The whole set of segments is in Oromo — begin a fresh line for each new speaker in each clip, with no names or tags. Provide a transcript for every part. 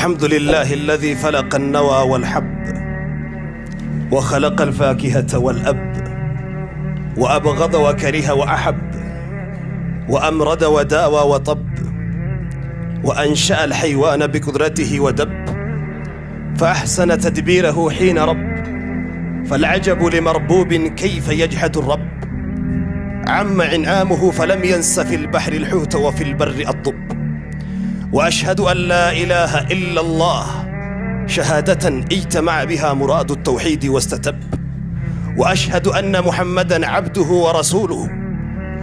الحمد لله الذي فلق النوى والحب وخلق الفاكهة والأب وأبغض وكره وأحب وأمرد وداوى وطب وأنشأ الحيوان بقدرته ودب فأحسن تدبيره حين رب فالعجب لمربوب كيف يجحد الرب عم إنعامه فلم ينس في البحر الحوت وفي البر الضب وأشهد أن لا إله إلا الله شهادة اجتمع بها مراد التوحيد واستتب وأشهد أن محمدا عبده ورسوله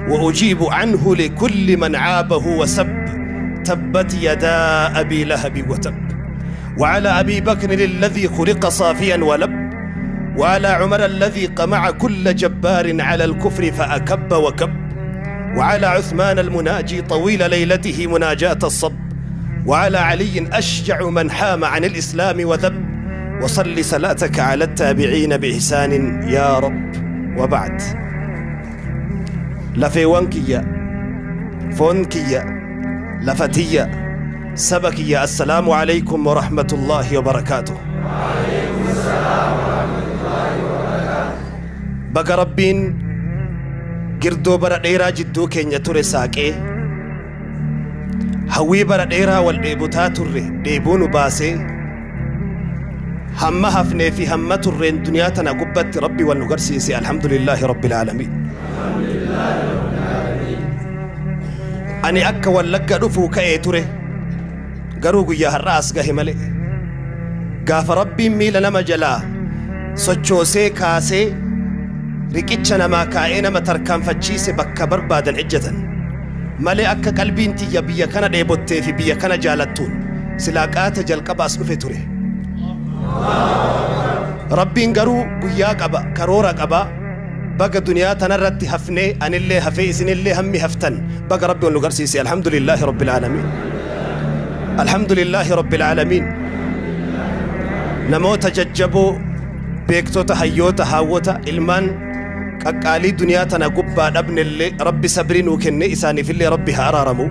وأجيب عنه لكل من عابه وسب تبت يدا أبي لهب وتب وعلى أبي بكر الذي خلق صافيا ولب وعلى عمر الذي قمع كل جبار على الكفر فأكب وكب وعلى عثمان المناجي طويل ليلته مناجاة الصب وعلى علي أشجع من حام عن الإسلام وذب وصل صلاتك على التابعين بإحسان يا رب. وبعد لفيوانكية فونكية لفتية سبكية، السلام عليكم ورحمة الله وبركاته.
وعليكم السلام ورحمة الله وبركاته.
بقى ربين قردو برا ديرا جدو كينيا توري ساكي هوي برا ديرا والديبوتا توري ديبونو باسي هم هفني في هم تورين دنياتنا قبت ربي والنقرسيسي. الحمد لله رب العالمين.
الحمد لله رب العالمين.
أني أكا واللقا رفو كأي توري قروق يا الرأس قهي ملي قاف ربي ميل نما جلا سوچوسي كاسي riqicha namaa kaa'ee nama tarkaanfachiise bakka barbaadan ejjetan malee akka qalbiin tiyya biyya kana dheebottee fi biyya kana jaalattuun silaa qaata jalqabaas dhufe ture. Rabbiin garuu guyyaa qaba, karoora qaba. Baga duniyaa tanarratti hafnee anillee hafee isinillee hammi haftan baga rabbi wal nu garsiise. Alhamdulillaahi rabbil aalamiin. Alhamdulillaahi rabbil aalamiin. Namoota jajjaboo, beektota, hayyoota, haawwota, ilmaan qaqqaalii duniyaa tana gubbaa dhabnellee rabbi sabrii nuu kenne isaaniifillee rabbi haa araaramu.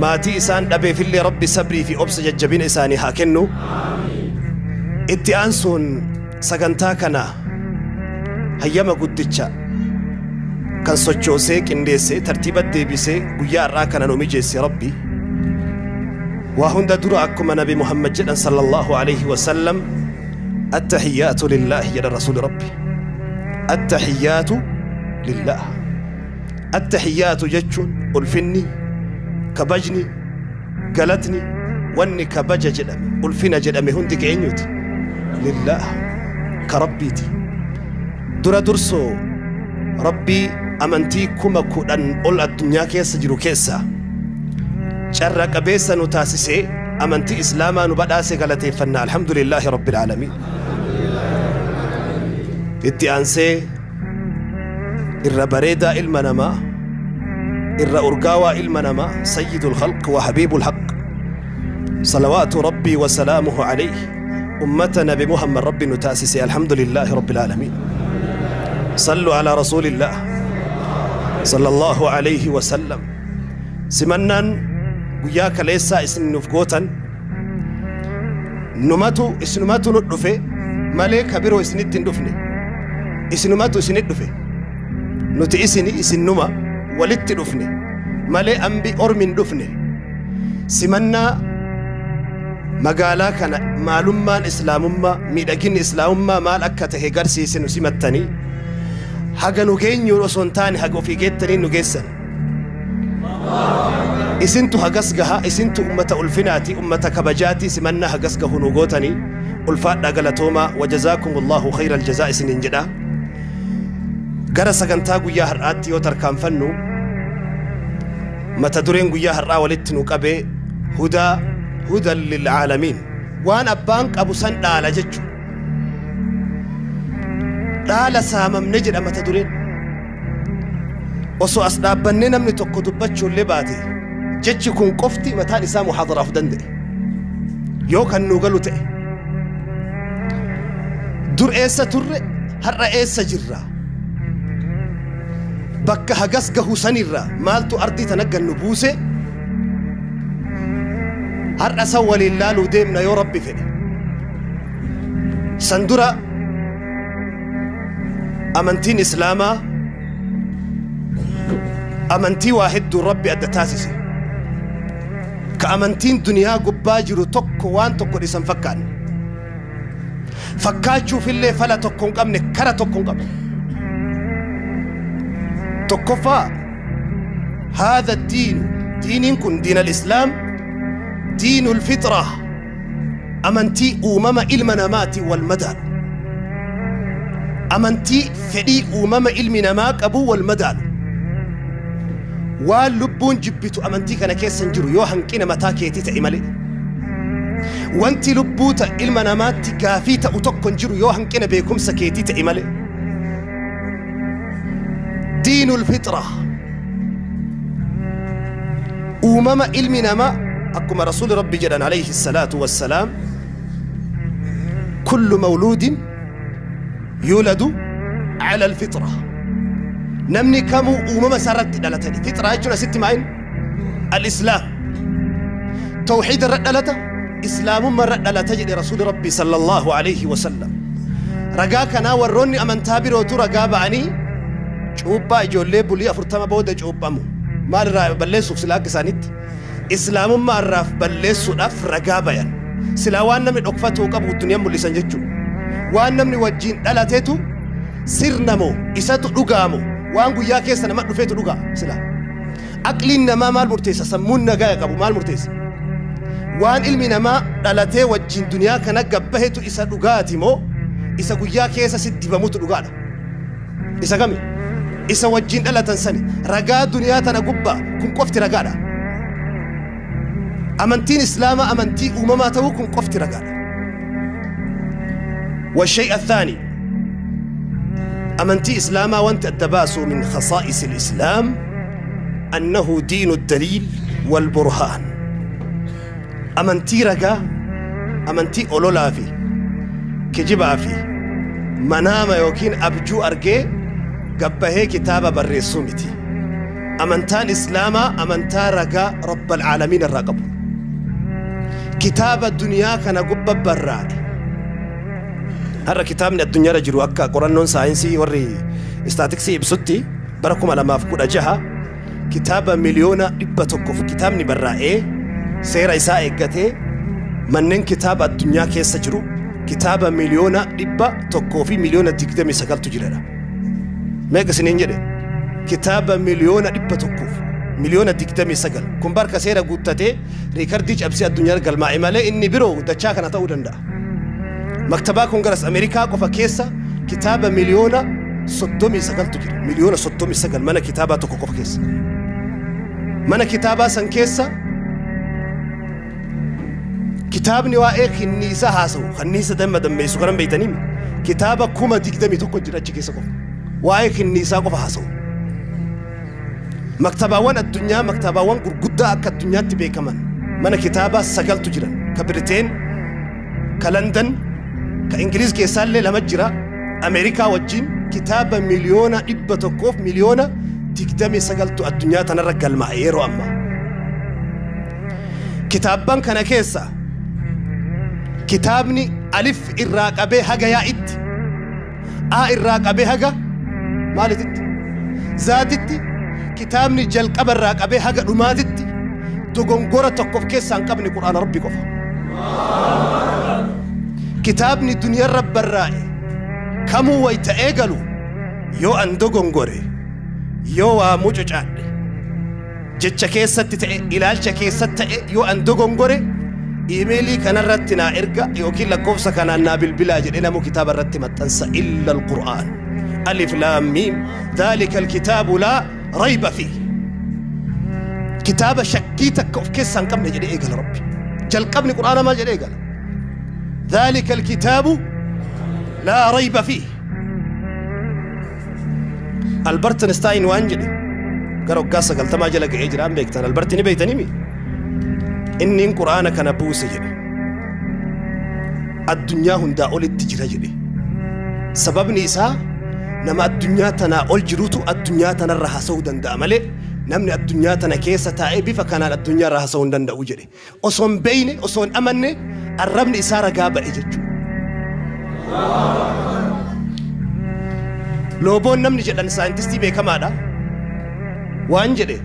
Maatii isaan dhabeefillee rabbi sabrii fi obsa jajjabina isaanii haa kennu. Itti aansuun sagantaa kana hayyama guddicha kan sochoosee qindeessee tartiiba deebisee guyyaa har'aa kana nu mijeesse rabbi. Waa hunda dura akkuma Nabi Muhammad jedhan sallallahu alayhi wasallam التحيات لله يا رسول ربي. التحيات لله. التحيات جتشون ألفني كبجني قلتني واني كبجة جدمي ألفنا جدمي هندك عينيوتي لله كربيتي درا درسو ربي أمنتي كما كودن أول الدنيا كيس جرو كيسا شرق أبيسا نتاسسي أمنتي إسلاما نبدأ غلطي فنا. الحمد لله رب العالمين. itti aansee irra bareedaa ilma namaa, irra urgaawaa ilma namaa, sayyidul khalq wa habiibul haqq salawaatu rabbii wa salaamuhu alayhi ummata nabi Muhammad rabbi nu taasise. Alhamdulillaahi rabbil aalamiin. Sallu alaa rasuulillah sallallahu alayhi wa sallam. Simannaan guyyaa kaleessaa isin nuuf gootan numatu isinumatu nu dhufe malee ka biroo isinitti hin dhufne. Isinumatu isinit dhufe, nuti isini isinuma walitti dhufne malee ambi ormi hin dhufne. Simannaa magaalaa kana maalummaan islaamummaa miidhaginni islaamummaa maal akka tahe garsiise nu simattanii haga nu geenyuun osoo hin taane haga ofii geettanii nu geessan. Isintu hagas gaha, isintu ummata ulfinaati, ummata kabajaati, simannaa hagas gahu nu gootanii ulfaadhaa galatoomaa. Wajazaakumullahu khayra aljazaa isiniin jedha. Gara sagantaa guyyaa har'aatti yoo tarkaanfannu mata dureen guyyaa har'aa walitti nu qabee hudaa hudan lilcaalamiin, waan abbaan qabu san dhaala jechu dhaala saamamne jedha mata dureen. Osoo as dhaabbannee namni tokko dubbachuullee baate jechi kun qofti mataan isaa muhaadaraaf danda'e yoo kan nu galu ta'e. Dur eessa turre, har'a eessa jirra, bakka hagas gahu sanirra maaltu ardii tana gannu buuse, Har'a san waliin laaluu deemna yoo Rabbi fedhe. San dura amantiin Islaamaa amantii waa hedduu Rabbi adda taasise. Ka amantiin duniyaa gubbaa jiru tokko waan tokko dhisan fakkaanne. Fakkaachuufillee fala tokko hin qabne, kara tokko hin qabne. Tokkoffaa, هذا الدين دين كن دين الإسلام دين الفطرة أمنتي أمم المنامات والمدال أمنتي فدي أمم المنامات أبو والمدال واللبون جبتو أمنتي كان كيس سنجرو يوهن كنا متاكيتي تأملي وانتي لبوتا المنامات كافيتا أتوكن جرو يوهن كنا بيكم سكيتي تأملي. دين الفطرة أمم المنما أكما رسول ربي جل عليه الصلاة والسلام كل مولود يولد على الفطرة. نمني كمو أمم سرت دلتني فطرة يجونا ست معين الإسلام توحيد الردلة إسلام من ردلة تجد رسول ربي صلى الله عليه وسلم. رجاكنا وروني أمن تابرو ترجاب عني شوبا يجولي بولي أفرتما بودا شوبامو مال را بلسو سلاك سانيت إسلام ما راف بلسو أف رجابيا سلاوان من أقفته قبل الدنيا مولي سنجتشو وان من وجين دلتيتو سرنمو إساتو رجامو وان قويا كيس أنا ما رفيتو رجا سلا أكلنا ما مال مرتيسة سمونا جاي قبل مال مرتيسة وان علمنا ما دلتي وجين دنيا كان جبهتو إسا رجاتي مو إسا قويا كيس سد بموت رجانا إسا كمي إسا وجين دلتن سني رجا دنيا تنا قبة كن قفت رجانا أمنتين إسلام أمنتي أمما تو كن قفت رجانا. والشيء الثاني أمنتي إسلاما وأنت التباس من خصائص الإسلام أنه دين الدليل والبرهان. أمنتي رجا أمنتي أولولا في كجبا في منام يوكين أبجو أرجي قبه كتاب برسومتي. أمنتان إسلاما أمنتا رجا رب العالمين الرقب كتاب الدنيا كان قب براد. هذا كتاب من الدنيا رجل أكا قرآن ساينسي وري استاتيكسي بسطي بركم على ما فكر أجها كتاب مليون إبتوكف كتاب نبرائه سير إساء إجته منن كتاب الدنيا كيس سجرو كتاب مليون إبتوكفي مليون تقدم سكال تجرنا ما قصنين جده كتاب مليون إبتوكف مليون تقدم سكال كم بارك سير قلتته ريكارديج أبسي الدنيا قال ما عمله إني برو دتشاك أنا تقول ده مكتبة كونغرس أمريكا قفا كيسة كتابة مليون صدومي سجل تجري مليون صدومي سجل منا كتابة تقف كيسة منا كتابة سن كيسة كتاب نوائك النيسة هاسو خنيسة دم دم يسكرن بيتنيم كتابة كوما تقدمي تقول جرا كيسة قف وائك النيسة قف هاسو مكتبة وان الدنيا مكتبة وان قرقدة الدنيا تبي كمان منا كتابة سجل تجري كبريتين كلندن كإنجليز كيسال لما جرا أمريكا وجين كتابة مليون إبتوكوف مليون تقدمي سجلت الدنيا تنرجع المعايير أما كتابان كان كيسا كتابني ألف إراك أبي حاجة يا إت آ إراك أبي حاجة مالتت زادت كتابني جل قبر أبي حاجة رمادت تقوم تقف كيسا قبل القرآن ربي قفا كتابني دنيا رب الرائي كمو ويتأجلو يو أندوغون غوري يو أموجج جتش كيسة إلالش كيسة يو أندوغون غوري إيميلي كان رتنا إرجع يوكيل لكوفسا كان النابل بلاجر إلى مو كتاب الرتمة تنسى إلا القرآن ألف لام ميم ذلك الكتاب لا ريب فيه كتاب شكيتك في كيسة كم نجري إيجال ربي جل قبل القرآن ما جري إيجال ذلك الكتاب لا ريب فيه. ألبرت أينشتاين وأنجلي قالوا قاسة قال تما جلك إجرام بيكتن ألبرت نبيتني إني القرآن كان بوسة جري الدنيا هندا أول التجرى جري سبب نيسا نما الدنيا تنا أول جروتو الدنيا تنا رها سودا دامله Namni addunyaa tana keessa taa'ee bifa kanaan addunyaa irraa haasa'uu hin danda'u jedhe. Osoo hin beeyne, osoo hin amanne, arrabni isaa ragaa ba'e jechuudha. Looboon namni jedhan saayintistii beekamaadha. Waan jedhe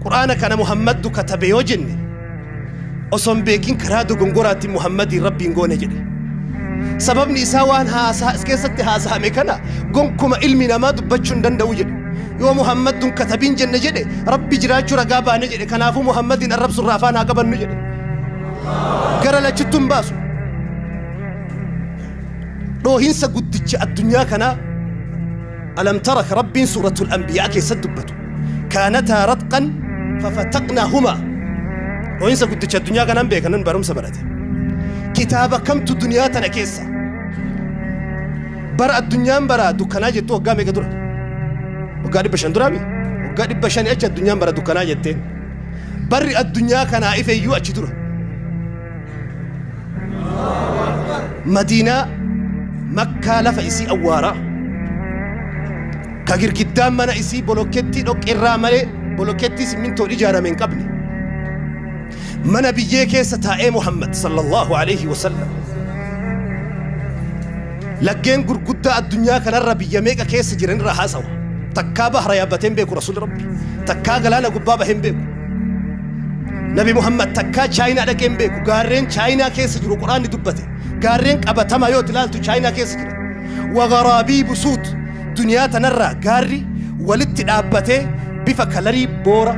Quraana kana Muhammaddu katabe yoo jenne osoo hin beekin karaa dogongoraatti Muhammadiin Rabbiin goone jedhe. Sababni isaa waan haasaa as keessatti haasa'ame kana gonkuma ilmi namaa dubbachuu hin danda'u jedhe. Yoo Muhammadduun katabiin jenne jedhe Rabbi jiraachuu ragaa baane jedhe. Kanaafuu Muhammadiin arrabsurraa afaan haa qabannu jedhe. Gara lachittuu hin baasu. Dhoohinsa guddicha addunyaa kanaa alam taraka Rabbiin suuratul anbiyaa keessatti dubbatu. Kaanataa ratqan fafataqnaahumaa. Dhoohinsa guddicha addunyaa kanaan beekanan barumsa barate. Kitaaba kamtu duniyaa tana keessa bara addunyaan bara dukkanaa jettu waggaa meeqa dura? Waggaa 500 duraami? Waggaa 500 achi addunyaan bara dukkanaa jetteen. Barri addunyaa kanaa ifeeyyuu achi dura. Madiinaa Makkaa lafa isii awwaaraa. Ka girgiddaan mana isii bolokkeettii dhoqqeerraa malee bolokkeettii simmintoon ijaarame hin qabne. Mana biyyee keessa taa'ee Muhammad sallallahu alaihi wasallam. Laggeen gurguddaa addunyaa kanarra biyya meeqa keessa jiran irraa haasawa. Takkaa bahra yaabbatee hin beeku Rasuulli Rabbi. Takkaa galaana gubbaa bahee hin beeku. Nabi Muhammad takkaa Chaayinaa dhaqee hin beeku. Gaarreen Chaayinaa keessa jiru Quraanni dubbate. Gaarreen qabatamaa yoo ilaaltu Chaayinaa keessa jira. Wagaraabii busuut duniyaa tanarraa gaarri walitti dhaabbatee bifa kalarii boora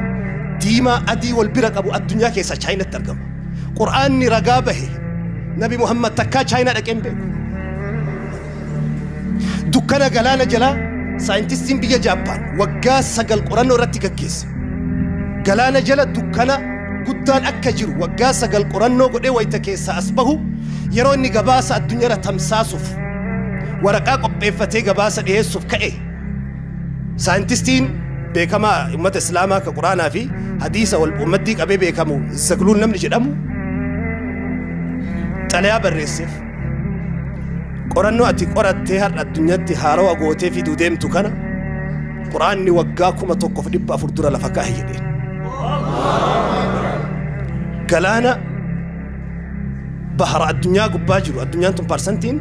diimaa adii wal bira qabu addunyaa keessaa Chaayinaatti argama. Quraanni ragaa bahe Nabi Muhammad takkaa Chaayinaa dhaqee hin beeku. Dukkana galaana jalaa saayintistiin biyya Jaappaan waggaa 9 qorannoo irratti gaggeesse. Galaana jala dukkana guddaan akka jiru waggaa 9 qorannoo godhee wayita keessaa as bahu yeroo inni gabaasa addunyaarra tamsaasuuf waraqaa qopheeffatee gabaasa dhiyeessuuf ka'e. Saayintistiin beekamaa uummata Islaamaa ka Quraanaa fi hadiisa wal ummaddii qabee beekamu Zagluun namni jedhamu xalayaa barreesseef. Qorannoo ati qorattee har'a addunyaatti haarawaa gootee fiduu deemtu kana Quraanni waggaa 1400 dura lafa kaa'e jedheen. Galaana bahara addunyaa gubbaa jiru addunyaan tun parsantiin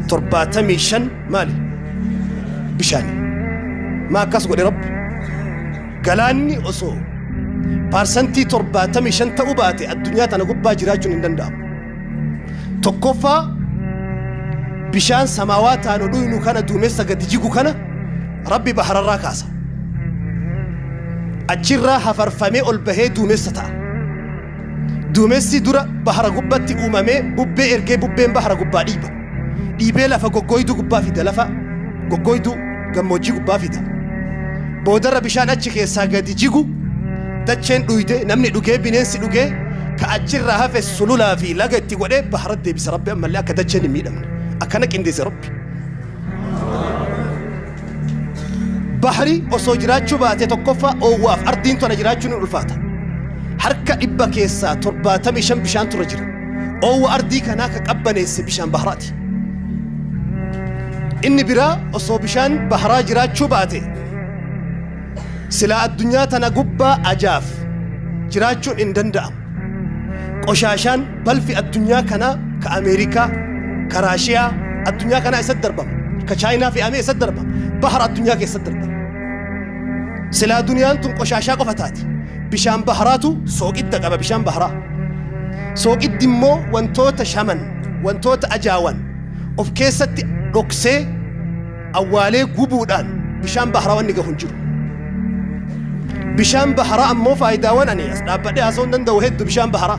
75 maali? Bishaani. Maa akkas godhe Rabbi? Galaanni osoo parsantii 75 ta'uu baate addunyaa tana gubbaa jiraachuun hin danda'amu. Tokkoffaa bishaan samaawaa taanu dhuynu kana duumessa gadi jigu kana Rabbi bahararraa kaasa. Achirraa hafarfamee ol bahee duumessa ta'a. Duumessi dura bahara gubbatti uumamee bubbee ergee bubbeen bahara gubbaa dhiiba. Dhiibee lafa goggoyduu gubbaa fida, lafa goggoyduu gammoojjii gubbaa fida. Boodarra bishaan achi keessaa gadi jigu dacheen dhuyde namni dhugee bineensi dhugee ka achirraa hafe sululaa fi laga itti godhee bahara deebisa Rabbi ammallee akka dacheen hin miidhamne. Akkana qindeesse Rabbi. Bahri osoo jiraachuu baate tokkoffaa oowwaaf ardiin tona jiraachuun hin ulfaata. Harka 100 keessaa 75 bishaan turre jira. Oowwa ardii kanaa ka qabbaneesse bishaan baharaati. Inni biraa osoo bishaan baharaa jiraachuu baate silaa addunyaa tana gubbaa ajaaf jiraachuun hin danda'amu. Qoshaashaan balfi addunyaa kanaa ka Ameerikaa, ka Raashiyaa addunyaa kanaa isatti darbama. Ka Chaayinaa fe'amee isatti darbama. Bahara addunyaa keessatti darbama. Silaa duniyaan tun qoshaashaa qofa taati. Bishaan baharaatu sooqidda qaba bishaan baharaa. Sooqiddi immoo wantoota shaman, wantoota ajaawan of keessatti dhoksee awwaalee gubuudhaan bishaan baharaa wanni gahu hin jiru. Bishaan baharaa ammoo faayidaawwan ani as dhaabbadhee haasa'uu hin danda'u hedduu bishaan baharaa.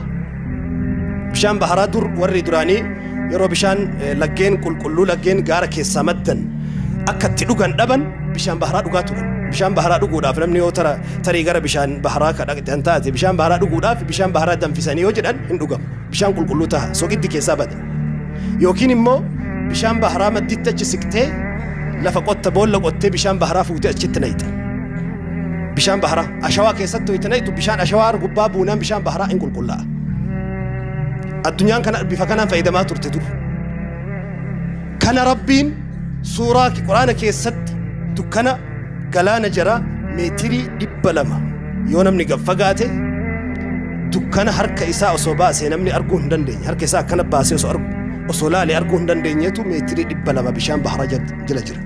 Bishaan baharaa dur warri duraanii yeroo bishaan laggeen qulqulluu laggeen gaara keessaa maddan akka itti dhugan dhaban bishaan baharaa dhugaa turan. Bishaan baharaa dhuguudhaaf namni yoo tarii gara bishaan baharaa ka dhaqxan taate bishaan baharaa dhuguudhaaf bishaan baharaa danfisanii yoo jedhan hin dhugamu. Bishaan qulqulluu ta'a soqiddi keessaa bada. Yookiin immoo bishaan baharaa madditti achi siqtee lafa qotta boolla qottee bishaan baharaa fuutee achitti naqxa. Bishaan baharaa ashawaa keessatti hoyte naqxu bishaan ashawaa gubbaa buunaan bishaan baharaa hin qulqullaa'a. Addunyaan kana bifa kanaan fayyadamaa turte dur. Kana Rabbiin suuraa Quraana keessatti dukkana galaana jara Meetirii 200 yoo namni gad fagaate dukkana harka isaa osoo baasee namni arguu hin dandeenye harka isaa akkana baasee osoo argu osoo laalee arguu hin dandeenyetu meetirii 200 bishaan bahara jala jira.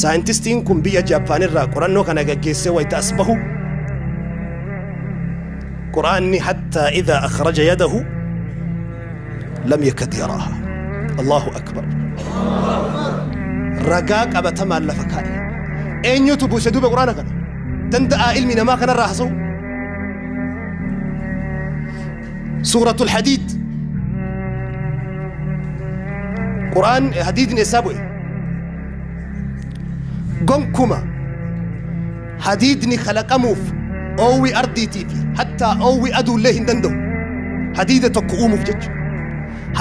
Saayintistiin kun biyya Jaappaanirraa qorannoo kana gaggeessee wayita as bahu Quraanni hattaa idhaa akhraja yadahu lam yakad yaraaha. Allahu akbar. Ragaa qabatamaan lafa kaa'e. Eenyutu buuse duuba Quraana kana? Danda'aa ilmi namaa kanarraa haasa'u? Suuratul Hadiid. Quraan hadiidni eessaa bu'e? Gonkuma hadiidni kalaqamuuf oowwi ardiitii fi hattaa oowwi aduullee hin danda'u. Hadiida tokko uumuuf jecha.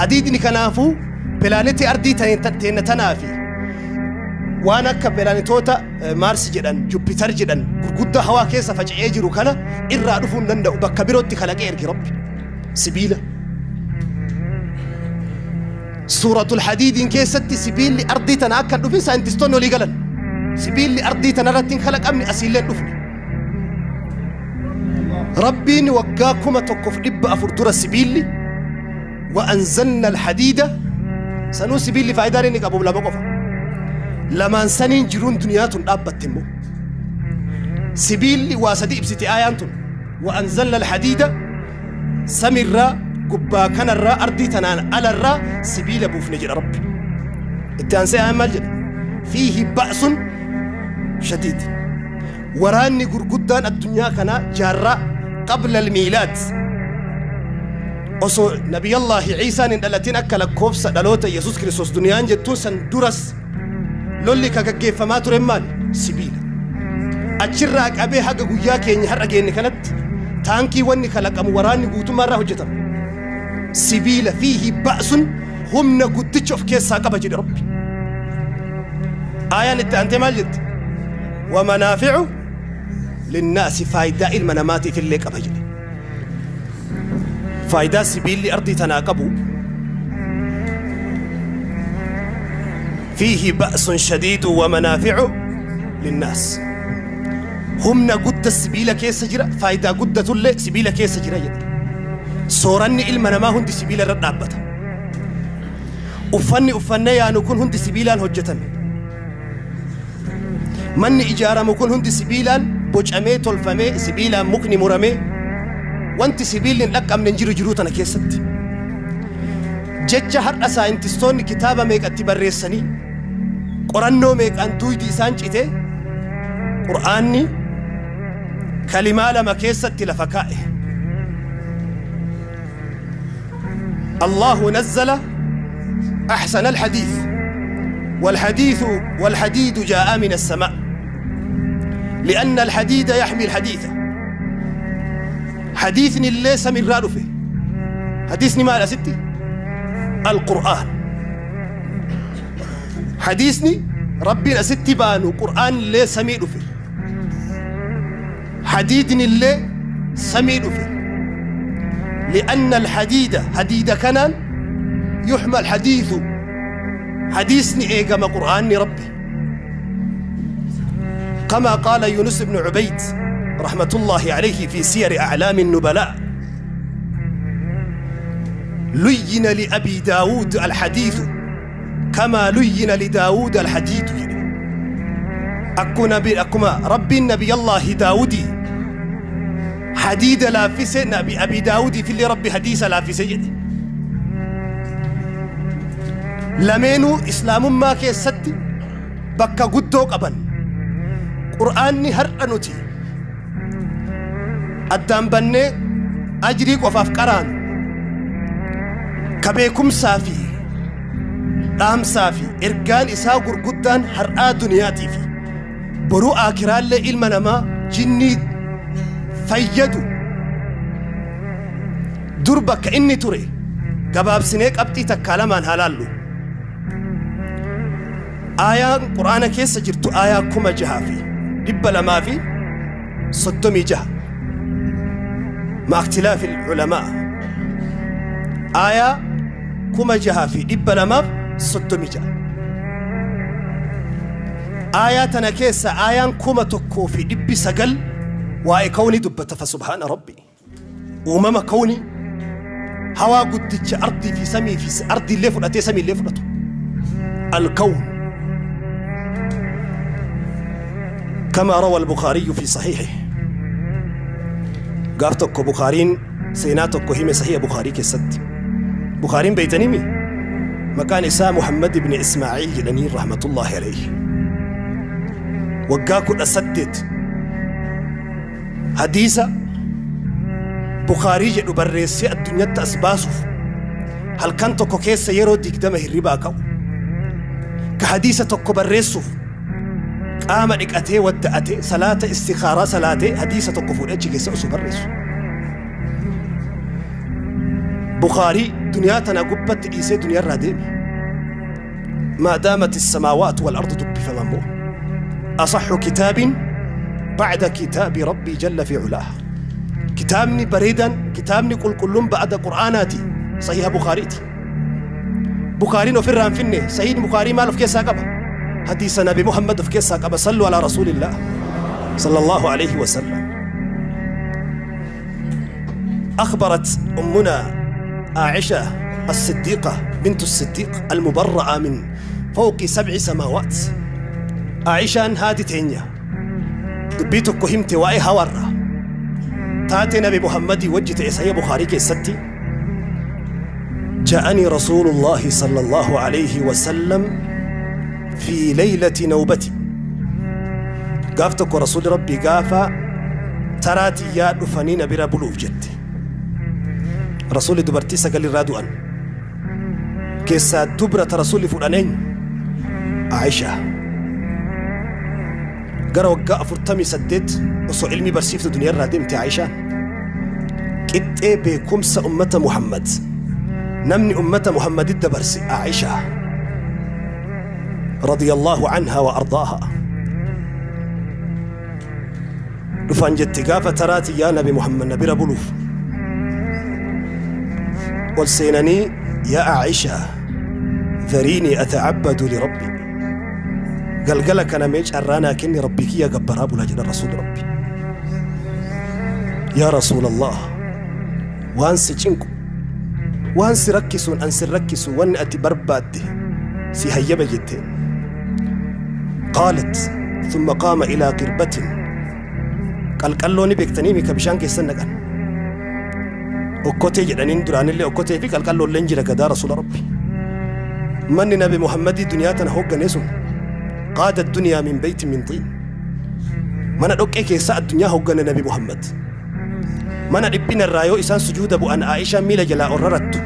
Hadiidni kanaafuu pilaanetii ardii teenna tanaa fi waan akka pilaanetoota Maarsi jedhan, Jupiter jedhan gurguddaa hawaa keessa faca'ee jiru kana irraa dhufuu hin danda'u. Bakka birootti kalaqee erge Rabbi. Sibiila. Suuratul Hadiidiin keessatti sibiilli ardii tana akka hin dhufin saayintistoonni olii galan. Sibiilli ardii tana irratti hin kalaqamne asiillee hin dhufne. Rabbiin waggaa 1400 dura sibiilli وأنزلنا الحديد sanuu sibiilli faayidaan inni qabu lama qofa. Lamaan saniin jiruun duniyaa tun dhaabbatte immoo. Sibiilli waa sadi ibsite aayaan tun. وأنزلنا الحديد samirraa gubbaa kanarraa ardii tanaan alarraa sibiila buufne jedha Rabbi. Itti aansee aayaan maal jedha? فيه بأس شديد. Waraanni gurguddaan addunyaa kanaa jaarraa qabla almiilaad osoo nabiyallaahi Ciisaan hin dhalatin akka lakkoofsa dhaloota Yesuus Kiristoos duniyaan jettuun san duras lolli ka gaggeeffamaa ture maali? Sibiila. Achirraa qabee haga guyyaa keenya har'a geenne kanatti taankii wanni kalaqamu waraanni guutummaa irraa hojjetama. Sibiila fiihi ba'sun humna guddicha of keessaa qaba jedhe Rabbi. Aayaan itti aantee maal jetti? Wamanaaficu linnaasi faayidaa ilma namaatiif illee qaba jedhe. Faayidaa sibiilli ardii tanaa qabu فيه بأس شديد ومنافع للناس. humna gudda sibiila keessa jira, faayidaa guddatullee sibiila keessa jira jedhe. Sooranni ilma namaa hundi sibiila irra dhaabbata. Uffanni uffannee yaanu kun hundi sibiilaan hojjetame. Manni ijaaramu kun hundi sibiilaan bocamee tolfamee sibiilaan mukni muramee wanti sibiilli hin dhaqqabne hin jiru jiruu tana keessatti. Jecha har'a saayintistoonni kitaaba meeqatti barreessanii qorannoo meeqaan duuydi isaan cite Qur'aanni kalimaa lama keessatti lafa kaa'e. الله نزل أحسن الحديث والحديث والحديد جاء من السماء لأن الحديد يحمي الحديث. حديثني ليس من رادفه. حديثني مال ستي القرآن. حديثني ربي ستي بانو قرآن ليس ميدفه. حديدني اللي سميدفه. لأن الحديد حديد كنان يحمى الحديث. حديثني إيقام قرآن ربي. كما قال يونس بن عبيد رحمة الله عليه في سير أعلام النبلاء: لين لأبي داود الحديث كما لين لداود الحديد. أكما ربي النبي الله داودي حديد لافس نبي أبي داود في اللي ربي حديث لافس جدي. لمنو إسلام ما كيستي بكا قدوك أبن قرآني هر أنوتي أدام بني أجريك وفافكران كبيكم سافي دام سافي إرقان إساء قرقدان هر دنياتي في برو آكران لإلم نما جني فيدو دربك إني تري قباب سنيك أبتي تكالمان هلالو. آية قرآن كيس جرتو آية كما جهافي دب لما في صدمي جه مع اختلاف العلماء. آية كما جهافي دب لما صدمي جه. آياتنا كيسا آيان كوما تكو في دب سقل واي كوني دبت فسبحان ربي وماما كوني هوا قدتش أرضي في سمي في أرضي اللي فرأتي سمي اللي فرأته الكون كما روى البخاري في صحيحه قافتك بخارين سيناتك هيم صحيح بخاري كست بخارين بيتنيمي مكان إساء محمد بن إسماعيل جلني رحمة الله عليه وقاكو أسدت حديثة بخاري جدو بريسي الدنيا تأسباسف هل كان تكو كيس يرو ديك دمه الربا كو كحديثة تكو بريسف قام أتي ودأتي صلاة استخارة صلاة حديثة تكو فوريتش كيس أسو بريسو بخاري دنيا تنا قبت إيسي دنيا الراديم ما دامت السماوات والأرض دب فمامو أصح كتاب بعد كتاب ربي جل في علاه كتابني بريدا كتابني كل كلهم بعد قرآناتي صحيح بخاريتي بخاري نفر فيني صحيح بخاري ماله في كيس عقبة حديث نبي محمد في كيس عقبة صلوا على رسول الله صلى الله عليه وسلم. أخبرت أمنا عائشة الصديقة بنت الصديق المبرأة من فوق 7 سماوات عائشة هادي تينيا دبيتك كهمتي وأي هورة تاتي نبي محمد وجهت إسحاق بخاري كيستي جاءني رسول الله صلى الله عليه وسلم في ليلة نوبتي قافتك رسول ربي قافا تراتي يا دفنين برا بلوف جدي رسول دبرتي سقل رادوان كيسا دبرة رسول فلانين عائشة قرأ وقا أفرتمي سدد وصو علمي برسيفت دنيا الرادمتي عائشة كت بكمس أمة محمد نمني أمة محمد الدبرسي عائشة رضي الله عنها وأرضاها رفان جت قافة تراتي يا نبي محمد نبي ربلوف والسينني يا عائشة ذريني أتعبد لربي قلقلك أنا ميج أرانا كني ربك يا جبراب لاجل رسول ربي يا رسول الله وانسي جنكو وانسي ركسون أنسي ركسو وان أتي برباد سي هيبة جتين. قالت ثم قام إلى قربة قلقلوني بيكتنيمي كبشان كيسنقان أكوتي جدانين دران اللي أكوتي في قلقلو اللي قدا رسول ربي من نبي محمد دنياتنا هو جنسون قاد الدنيا من بيت من طين من أدوك إيه ساعة الدنيا هو جن نبي محمد من أدبين الرايو إنسان سجود أبو أن عائشة ميل جلا أررت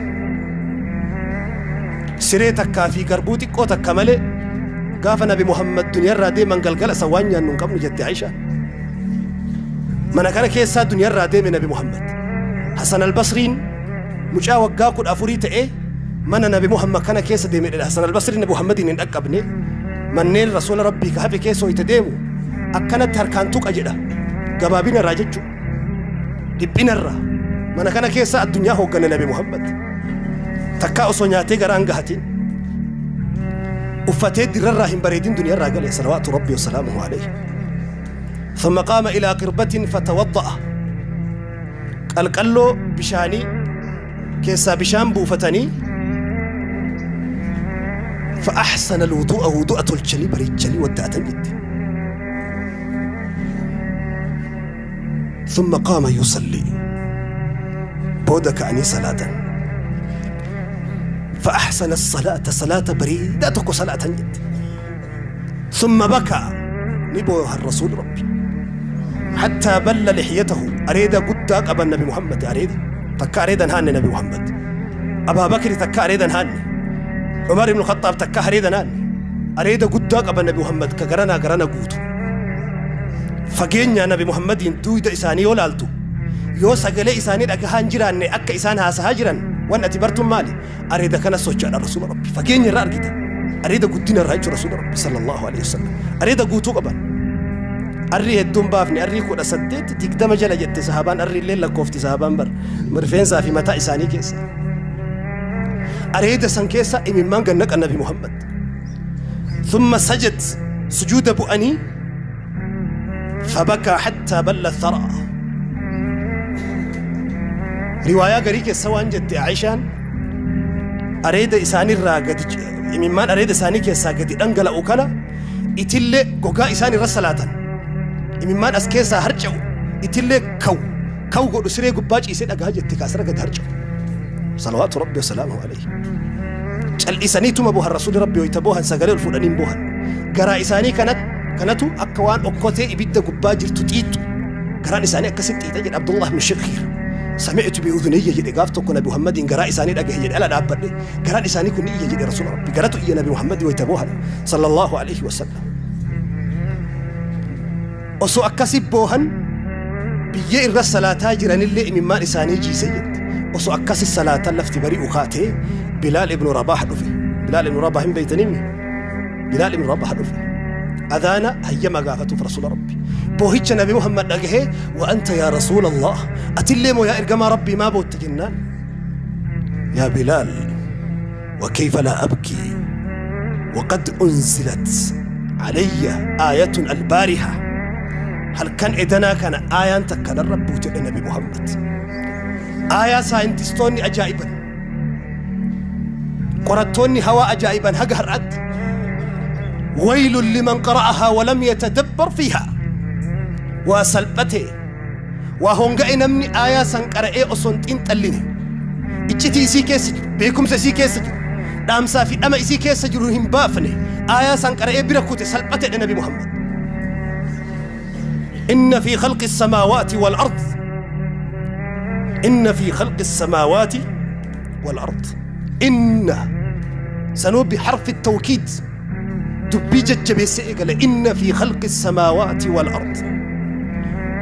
سريتك كافي قربوتك قوتك كمله قاف نبي محمد دنيا الرادي من قلقل سوانيا نقبل جد عائشة من كان كيسا دنيا الرادي من نبي محمد حسن البصري مجا وقاكو أفوريت إيه من نبي محمد كان كيسا دي حسن البصري نبي محمد إن أكبني منين رسول ربي كهفي كيسو يتديمو أكنت هركانتوك أجدا قبابين الراججو دبين الرا من كان كيسا الدنيا هو كان نبي محمد تكا أصنياتي غران قهتين وفتيت در الراهن بريدين دنيا الراجل صلوات ربي وسلامه عليه. ثم قام إلى قربة فتوضأ قال له بشاني كيسا بشان بوفتني فأحسن الوضوء وضوء الجلي بريد جلي ودأتن جد. ثم قام يصلي بودك عني صلاة فأحسن الصلاة صلاة بريدتك صلاة جد. ثم بكى نبوها الرسول ربي حتى بل لحيته أريد قدك أبا النبي محمد أريد تكا أريد هاني نبي محمد أبا بكر تكا أريد هاني عمر بن الخطاب تكا أريد هاني أريد قدك أبا النبي محمد كقرنا قرنا قوتو فجينا نبي محمد ينتوي دا إساني ولالتو يو سجلي إساني لك هانجران أك إسان هاس هاجران وأن أتبرتم مالي أريد كان سوتش على رسول ربي فجينا رأى كده أريد قدنا رأيت رسول ربي صلى الله عليه وسلم أريد قوتو قبل أري الدم بافني أري كل أسدت تقدم جل جت سهبان أري الليل كوفت سهبان بر مرفين في متى إساني كيسا أريد سن كيسا إمام جنك النبي محمد. ثم سجد Sujuuda bu'anii فبكى حتى بل الثرى. رواية غريكة سوان جت عائشان أريد إساني الراقد ممان أريد إساني كيسا قد أنقل أوكلا إتلي قوقا إساني رسلاتا ممان أسكيسا هرجو إتلي كو كو قد سري قباج إسان أقاج التكاسر قد هرجو صلوات ربي وسلامه عليه. الإساني توم أبوها الرسول ربي ويتبوها سقالي الفلانين بوها قرا إساني كانت كانتو أكوان أكوتي إبدا قباجر تتيتو قران إساني أكست إيتا عبد الله بن شخير سمعت بأذني يجد قافتك نبي محمد قراء إساني أجه يجد ألا دابر قراء إساني كن يجد رسول ربي قرأت إيا نبي محمد ويتبوها صلى الله عليه وسلم. أسو أكسب بوهن بيئ الرسالة تاجرا اللي مما إساني جي سيد أسو أكسب الصلاة لفت بريء خاتي بلال ابن رباح دفي بلال ابن رباح من بيتنمي بلال ابن رباح دفي أذانا هيما قافته في رسول ربي بوهيتش نبي محمد أجهه وأنت يا رسول الله أتلمو يا إرجما ربي ما بوت جنان يا بلال وكيف لا أبكي وقد أنزلت علي آية البارحة هل كان إدنا كان آية تكن الرب النبي محمد آية ساينتستوني أجائبا قرأتوني هوا أجائبا هجر أد ويل لمن قرأها ولم يتدبر فيها وسلبته وهونغا نمني آية سنقرأ أصنتين تليني إتشتي إسي كيس بيكم سي كيس دامسا في أما إسي كيس جروهم بافني آية سنقرأ بركوت سلبته النبي محمد. إن في خلق السماوات والأرض إن في خلق السماوات والأرض إن سنوب بحرف التوكيد دبي ججبيسي قال إن في خلق السماوات والأرض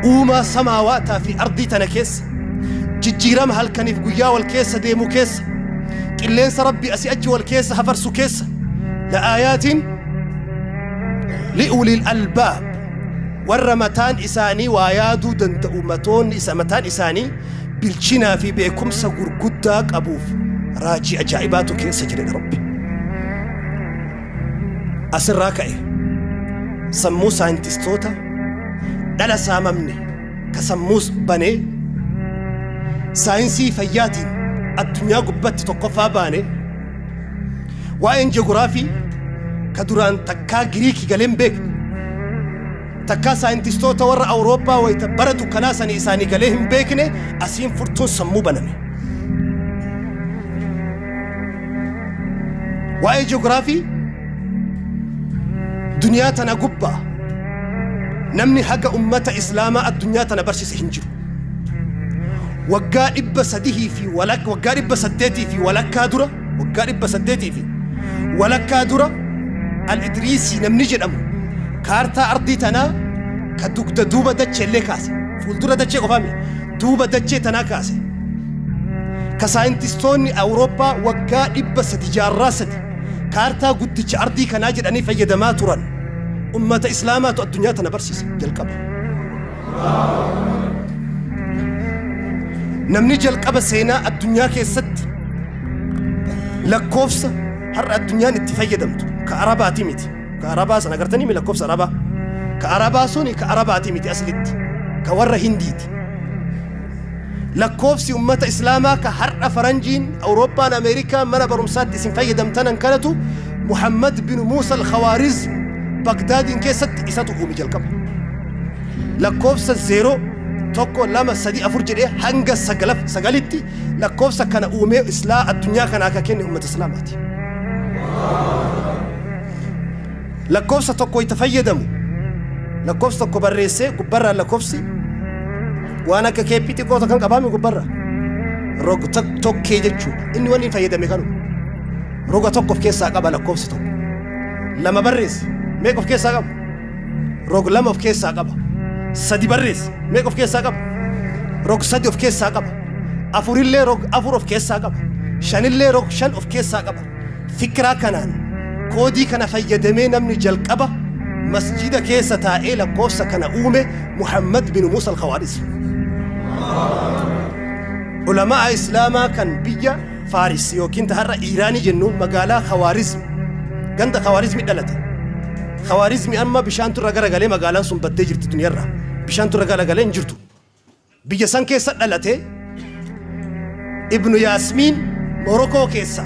وما سماوات في أرضي تنكيس ججيرام هل كان في قيا والكيس ديمو كيس كلين ربي أسي أجي والكيس هفرسو كيس لآيات لأولي الألباب والرمتان إساني وآيادو دنت أمتون إسامتان إساني بالشنا في بيكم سقر قداك أبوف راجي أجائباتو كيس جرين ربي أسر راكعي سمو ساينتستوتا دلا ساممني كسموس بني ساينسي فياتي الدنيا قبت تقفا باني وإن جغرافي كدوران تكا غريكي قلم بيك تكا ساينتستوتا ورا أوروبا ويتبردو كناسني إساني قليهم بيكني أسين فرتون سمو بنمي وإن جغرافي دنيا تنا قبة نمني حق أمة إسلاما الدنيا تنا برشس هنجر وقال إبا سديه في ولك وقال إبا سديتي في ولك كادرة وقال إبا سديتي في ولك كادرة الإدريسي نمني جنمو كارتا أرضي تنا كدوك دوبة دتش اللي كاسي فولدورة دتش قفامي دوبة دتش تنا كاسي كساينتستوني أوروبا وقال إبا سدي جارة سدي كارتا قدتش أرضي كناجر أني فيدما تران أمة إسلامات الدنيا تنبرسيس جلقب نمني جلقب سينا الدنيا كيست لكوفس هر الدنيا نتفيدمت كأربعة تيمتي كأربعة سنة قرتني من لكوفس أربعة كأربعة سوني كأربعة تيمتي أسلت كورة هنديت لكوفسي أمة إسلاما كهر فرنجين أوروبا أمريكا من برمسات اسم فيدمتنا كانتو محمد بن موسى الخوارزم بغداد كيست إساتو قومي جلقب لكوفس الزيرو توكو لما سدي أفرجل هنجا سقلف سقلتي لكوفس كان أومي إسلا الدنيا كان أكاكين أمة إسلاماتي لكوفس توكو يتفيدمو لكوفس توكو بريسي قبرة لكوفسي وانا ككيبيتي كوتا كان قبامي قبرة روغ توكي جتشو إني واني فيدمي كانوا روغ توكو في كيسا قبل لكوفس توكو لما بريس ميك اوف كيسا قبل روغ لما اوف كيسا قبل سدي بريس ميك اوف كيسا قبل روغ سدي اوف كيسا قبل افوريلي روغ افور اوف كيسا قبل شانيلي روغ شان اوف كيسا قبل فكرة كنان كودي كان فيدمي نمني جلقبة مسجد كيسا تائلة كوسا كان أومي محمد بن موسى الخوارزمي. علماء إسلاما كان بيا فارس يوكين تهرى إيراني جنو مقالة خوارزم ganda Khawaarizmi dhalate. Khawaarizmi amma bishaantu irra garagalee magaalaan sun baddee jirti duniyarra. Bishaantu irra garagalee hin jirtu. Biyya san keessa dhalate Ibnu Yaasmiin Morokoo keessa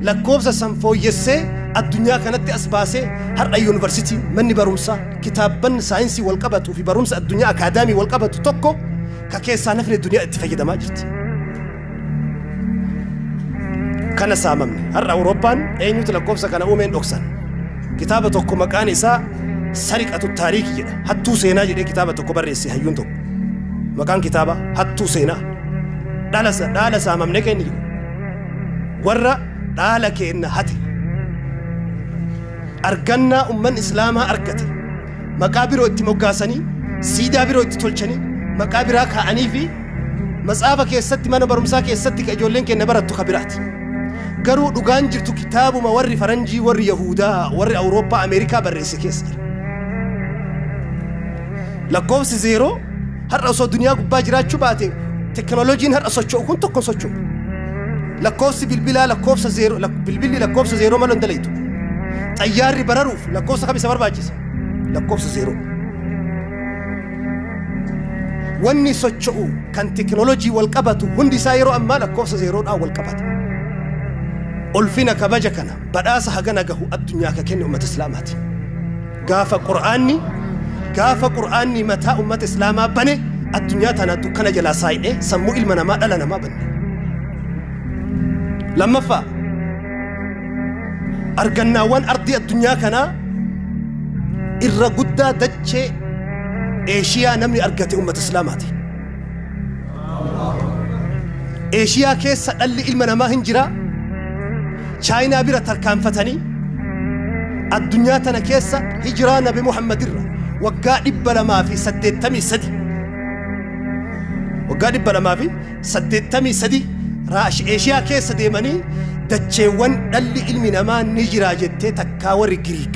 lakkoofsa san fooyyessee addunyaa kanatti as baasee har'a yuunivarsiitii manni barumsaa kitaabban saayinsii wal qabatuu fi barumsa addunyaa akaadaamii wal qabatu tokko ka keessaa nafni duniyaa itti fayyadamaa jirti. Kana saamamne har'a Awurooppaan eenyutu lakkoofsa kana uumeen dhoksan. Kitaaba tokko maqaan isaa sariqatu taariikii jedha. Hattuu seenaa jedhee kitaaba tokko barreesse hayyuun tokko. Maqaan kitaaba hattuu seenaa. Dhaala saamamne kenni jedhu. Warra dhaala keenna hate. Argannaa ummanni islaamaa argate. Maqaa biroo itti moggaasanii, siidaa biroo itti tolchanii, maqaa biraa kaa'anii fi matsaafa keessatti mana barumsaa keessatti ka ijoolleen keenya barattu ka biraati. Garuu dhugaan jirtu kitaabuma warri faranjii, warri Yahudaa, warri Awurooppaa, Ameerikaa barreesse keessa jira. Lakkoofsi zeeroo har'a osoo duniyaa gubbaa jiraachuu baate teknooloojiin har'a socho'u kun tokko hin socho'u. Lakkoofsi bilbilaa lakkoofsa zeeroo, bilbilli lakkoofsa zeeroo malee hin dalaytu. Xayyaarri bararuuf lakkoofsa kam isa barbaachisa? Lakkoofsa zeeroo. Wanni socho'u kan teknooloojii wal qabatu hundi isaa yeroo ammaa lakkoofsa zeeroodhaan wal qabata. Ulfina kabaja kana badhaasa hagana gahu addunyaa ka kenne ummata islaamaati. Gaafa Qur'aanni mataa ummata islaamaa bane addunyaa tana dukkana jalaa saayidhee sammuu ilma namaa dhala namaa banne. Lammaffaa argannaawwan ardii addunyaa kanaa irra guddaa dachee Eeshiyaa namni argate ummata islaamaati. Eeshiyaa keessa dhalli ilma namaa hin jiraa. Chaayinaa bira tarkaanfatanii addunyaa tana keessa hijiraa Nabi Muhammad irra waggaa 283 waggaa 283 Eeshiyaa keessa deemanii dacheewwan dhalli ilmi namaa ni jiraa jettee takkaa warri Giriik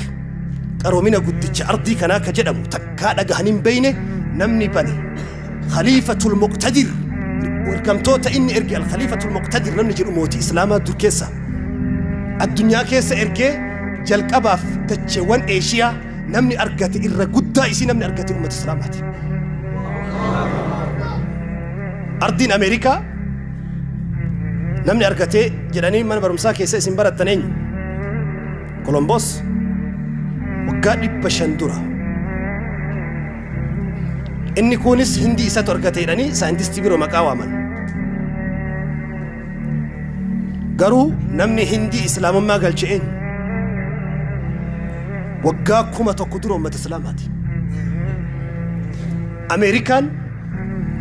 qaroomina guddicha ardii kanaa ka jedhamu takkaa dhagahanii hin beeyne namni bane Khaliifatul Muqtadir ergamtoota inni erge Al-Khaliifatul Muqtadir namni jedhu mootii Islaamaa dur keessa addunyaa keessa ergee jalqabaaf dacheewwan Eeshiyaa namni argate irra guddaa isii namni argate ummata Islaamaati. Ardiin Ameerikaa namni argatee jedhanii mana barumsaa keessa isin barattan eenyu? Kolomboos waggaa 500 dura. Inni kunis Hindii isatu argate jedhanii saayintistii biroo maqaa waaman. Garuu namni Hindii Islaamummaa galche eenyu? Waggaa 1000 dura ummata Islaamaati. Ameerikaan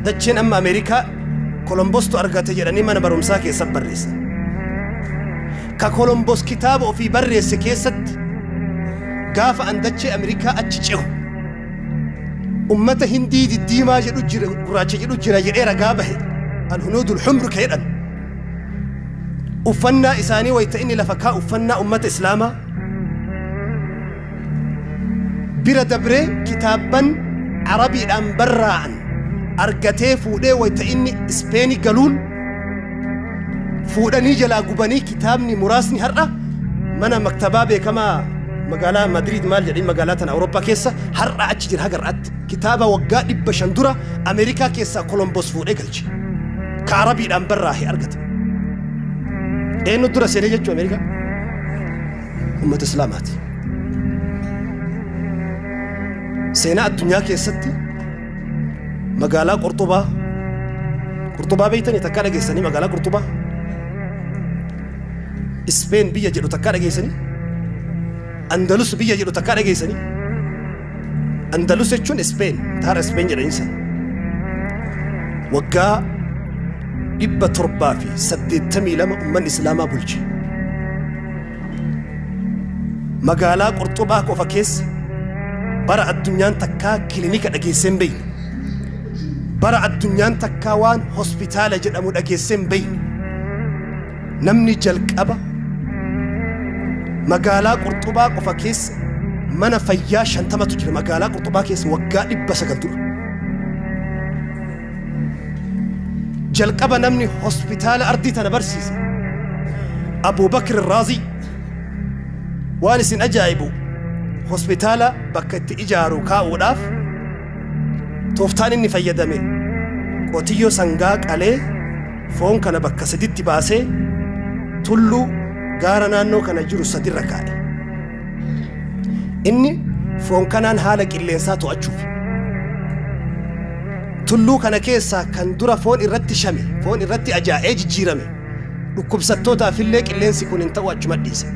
dacheen amma Ameerikaa Kolombostu argate jedhanii mana barumsaa keessatti barreessan. Ka Kolombos kitaaba ofii barreesse keessatti gaafa an dachee Ameerikaa achi cehu ummata Hindii diddiimaa jedhu jira, gurraacha jedhu jira jedhee ragaa bahe Al-Hunuudul Humr ka jedhan. Uffannaa isaanii wayita inni lafa kaa uffannaa ummata Islaamaa bira dabree kitaabban Arabiidhaan barraa'an argatee fuudhee wayita inni Ispeenii galuun fuudhanii jalaa gubanii kitaabni muraasni har'a mana maktabaa beekamaa magaalaa Madrid maal jedhanii magaalaa tana Awurooppaa keessa har'a achi jira haga har'aatti kitaaba waggaa 500 dura Ameerikaa keessaa Kolombos fuudhee galche ka Arabiidhaan barraa'e argate. Eenyu dura seenee jechuu Ameerikaa? Ummata Islaamaati. Seenaa addunyaa keessatti magaalaa Qurxubaa Qurxubaa beektanii takkaa dhageessanii magaalaa Qurxubaa Ispeen biyya jedhu takkaa dhageessanii Andalus biyya jedhu takkaa dhageessanii Andalus jechuun Ispeen taara Ispeen jedhanii sana waggaa 782 ummanni Islaamaa bulche. Magaalaa Qurxubaa qofa keessa bara addunyaan takkaa kilinika dhageessee hin beekne. Bara addunyaan takkaa waan hospitaala jedhamu dhageessee hin beekne. Namni jalqaba magaalaa Qurxubaa qofa keessa mana fayyaa 50tu jira magaalaa Qurxubaa keessa waggaa 900 dura. Jalqaba namni hospitaala ardii tana barsiise Abu Bakr Raazii. Waan isin ajaa'ibu Hospitaala bakka itti ijaaru kaa'uudhaaf tooftaan inni fayyadame qotiyyoo sangaa qalee foon kana bakka saditti baasee tulluu gaara naannoo kana jiru sadirra kaa'e. Inni foon kanaan haala qilleensaa to'achuuf tulluu kana keessaa kan dura foon irratti shame, foon irratti ajaa'ee jijjiirame dhukkubsattootaaf illee qilleensi kun hin ta'u achuma dhiise.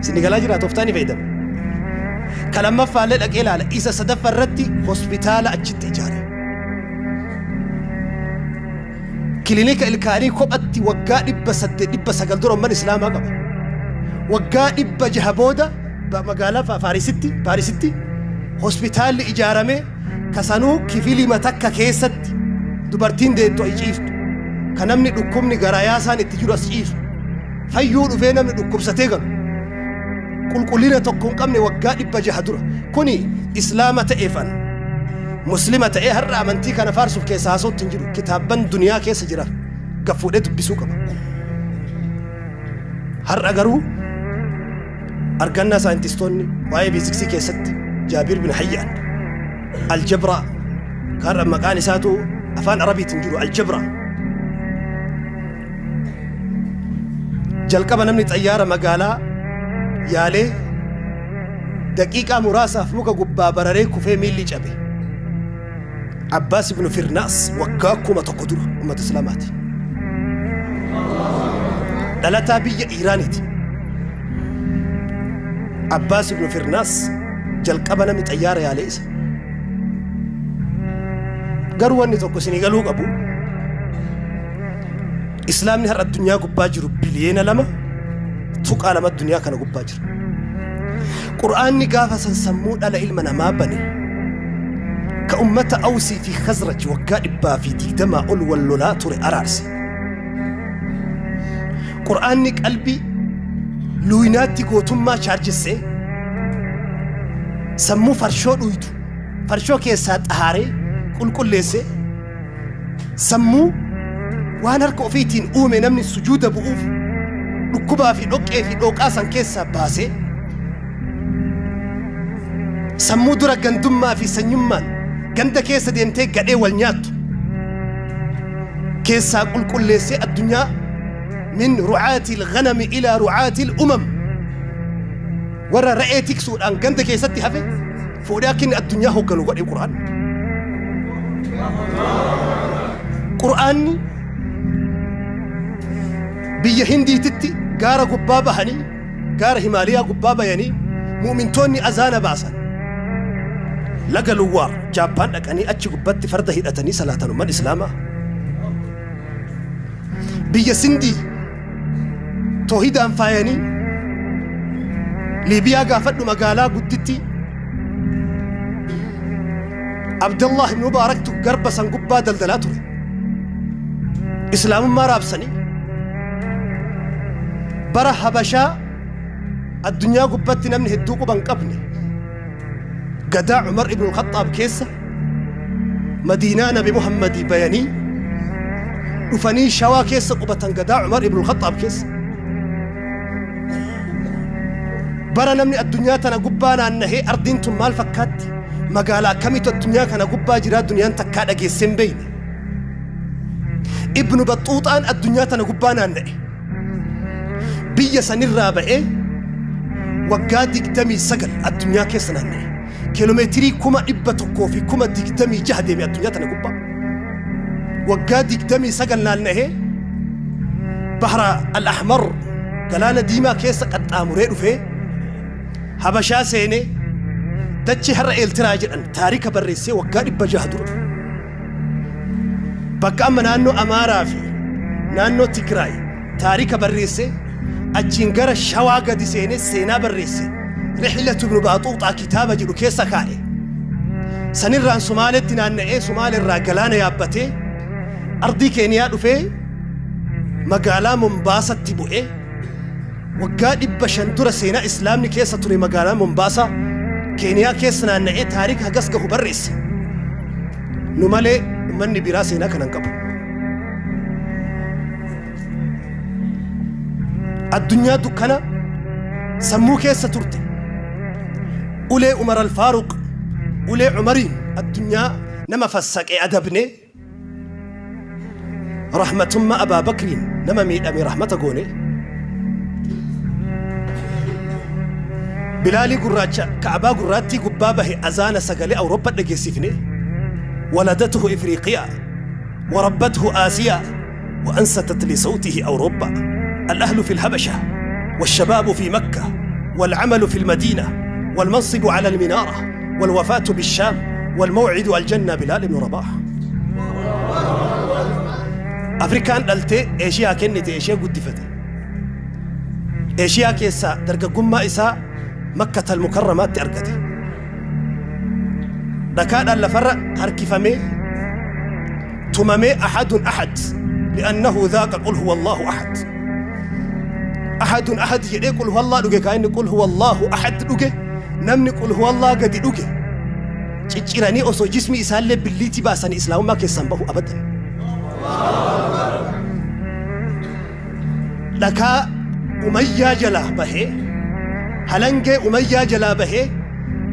Isin galaa jira tooftaan ni fayyadame. Ka lammaffaallee dhaqee ilaala. Isa sadaffaa irratti hospitaala achitti ijaare. Kilinika ilkaanii kophatti waggaa 800 900 dura ummanni islaamaa qaba. Waggaa 600 booda magaalaa Faarisitti hospitaalli ijaarame kasanuu kifilii matakka keessatti dubartiin deettu ay ciiftu. Ka namni dhukkubni garaa yaasaan itti jiru as ciisu. Fayyuu dhufee namni dhukkubsatee galu. Qulqullina tokko hin qabne waggaa 600 dura. Kuni islaama ta'eefan muslima ta'ee har'a amantii kana faarsuuf keessa haasootti hin jiru. Kitaabban duniyaa keessa jira gaffuudhee dubbisuu qaba. Har'a garuu argannaa saayintistoonni waa'ee fiiziksii keessatti Jaabir bin Hayyaan aljabraa har'a maqaan isaatu afaan arabiitiin jiru aljabraa. Jalqaba namni xayyaara magaalaa yaalee daqiiqaa muraasaaf muka gubbaa bararee kufee miilli cabe. Abbaas ibn Firnaas waggaa 1000 dura ummata islaamaati. Dhalataa biyya Iiraaniiti. Abbaas ibn Firnaas jalqaba namni xayyaara yaalee isa. Garuu wanni tokko isinii galuu qabu. Islaamni har'a addunyaa gubbaa jiru biliyeena 2.2 addunyaa kana gubbaa jira. Qur'aanni gaafa san sammuu dhala ilma namaa bane ka ummata Awsii fi Khazraj waggaa 120 ol wal lolaa ture araarse. Qur'aanni qalbii luuyinaatti gootummaa chaarjessee sammuu farshoo dhuytu farshoo keessaa xahaaree qulqulleessee sammuu waan harka ofiitiin uume namni sujuuda bu'uuf dhukkubaa fi dhoqqee fi dhooqaa san keessaa baasee sammuu dura gandummaa fi sanyummaan ganda keessa deemtee gadhee wal nyaattu keessaa qulqulleessee addunyaa min rucaati lganami ilaa rucaati lumam warra ra'ee tiksuudhaan ganda keessatti hafe fuudhee akka inni addunyaa hoogganu godhe Qur'aan. Qur'aanni biyya Hindiititti gaara gubbaa bahanii gaara Himaaliyaa gubbaa bayanii mu'mintoonni azaana baasan. Laga Luwwaar Jaappaan dhaqanii achi gubbatti farda hidhatanii salaatan umman islaamaa. Biyya Sindii toohidaan faayanii Liibiyaa gaafadhu magaalaa gudditti Abdallah ibn Mubaaraktu garba san gubbaa daldalaa ture. Islaamummaa raabsanii bara Habashaa addunyaa gubbatti namni hedduu quba hin qabne gadaa Umar ibn al-Khattaab keessa Madiinaa Nabi Muhammadii bayanii dhufanii Shawaa keessa qubatan gadaa Umar ibn al-Khattaab keessa. Bara namni addunyaa tana gubbaa naannahee ardiin tun maal fakkaatti magaalaa akkamiitu addunyaa kana gubbaa jiraa duniyaan takkaa dhageessee hin beekne. Ibnu Baxuuxaan addunyaa tana gubbaa naanna'e. Biyya sanirraa ba'ee waggaa 29 addunyaa keessa naanna'e. Kiiloomeetirii 126,000 deeme addunyaa tana gubbaa. Waggaa 29 naanna'ee Bahra al-Ahmar galaana diimaa keessa qaxxaamuree dhufee Habashaa seenee dachee har'a Eeltiraa jedhan taarika barreessee waggaa 600 dura. Bakka amma naannoo Amaaraa fi naannoo Tigraay taarika barreessee achiin gara Shawaa gadi seenee seenaa barreesse. Rixlatu ibnu Baaxuuxaa kitaaba jedhu keessa kaa'e. Sanirraan Somaaleetti naanna'ee Somaaleerraa galaana yaabbatee ardii Keeniyaa dhufee magaalaa Mombaasatti bu'ee waggaa 500 dura seenaa islaamni keessa ture magaalaa Mombaasaa Keeniyaa keessa naanna'ee taarika hagas gahu barreesse. Nu malee ummanni biraa seenaa kana hin qabu. Addunyaa dukkana sammuu keessa turte. Ulee Umar al-Faaruq, ulee Umariin addunyaa nama fassaqee adabne, rahmatummaa Abaa Bakriin nama miidhame rahmata goone. Bilaalii gurraacha Ka'abaa gurraattii gubbaa bahe azaana sagalee Awurooppaa dhageessifne. ولدته إفريقيا وربته آسيا وأنستت لصوته أوروبا. الأهل في الهبشة والشباب في مكة والعمل في المدينة والمنصب على المنارة والوفاة بالشام والموعد الجنة بلال بن رباح. أفريكان دلتي إيشيا كنتي إيشيا قدفتي إيشيا كيسا درقا قمة إسا مكة المكرمة تأرقتي دكان اللفر هركفمي تممي أحد أحد لأنه ذاق قل هو الله أحد. أحد أحد يدي قل هو الله دوجي كأن قل هو الله أحد دوجي نمني قل هو الله قد دوجي تشيراني أصو جسمي إسهال بالليتي باسني إسلام ما كيسان به أبدا. لكا أمية جلا به هلنجي أمية جلا به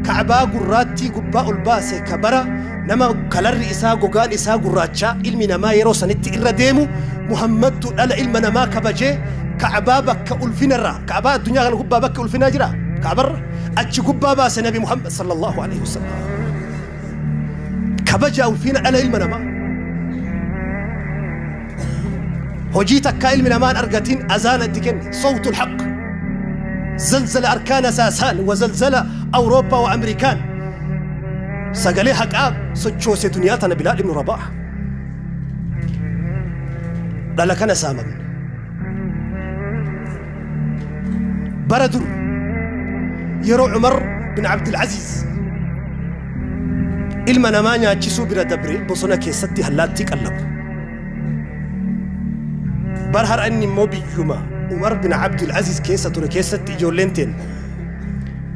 كعبا قراتي قباء الباسة كبرة نما كلر إسا قوغان إسا قراتشا علمي نما يروسا نتي إرى محمد تقال علم نما كبجي كعبا بك ألفين الرا كعبا الدنيا غن قبا بك ألفين أجرا كعبر أتش قبا باس نبي محمد صلى الله عليه وسلم كبجا ألفين ألا علم نما هجيتك كعلم نما أرقتين أزان الدكن صوت الحق زلزل أركان ساسان وزلزل أوروبا وأمريكان سقالي حق آب سجوسي دنياتنا بلال بن رباح. لا كان ساما من بردر يرو عمر بن عبد العزيز إلما نمانيا تشسو برا دبري بصنا كيستي هلاتي قلب برهر أني موبي يوما عمر بن عبد العزيز كيسة ترى كيستي إجولين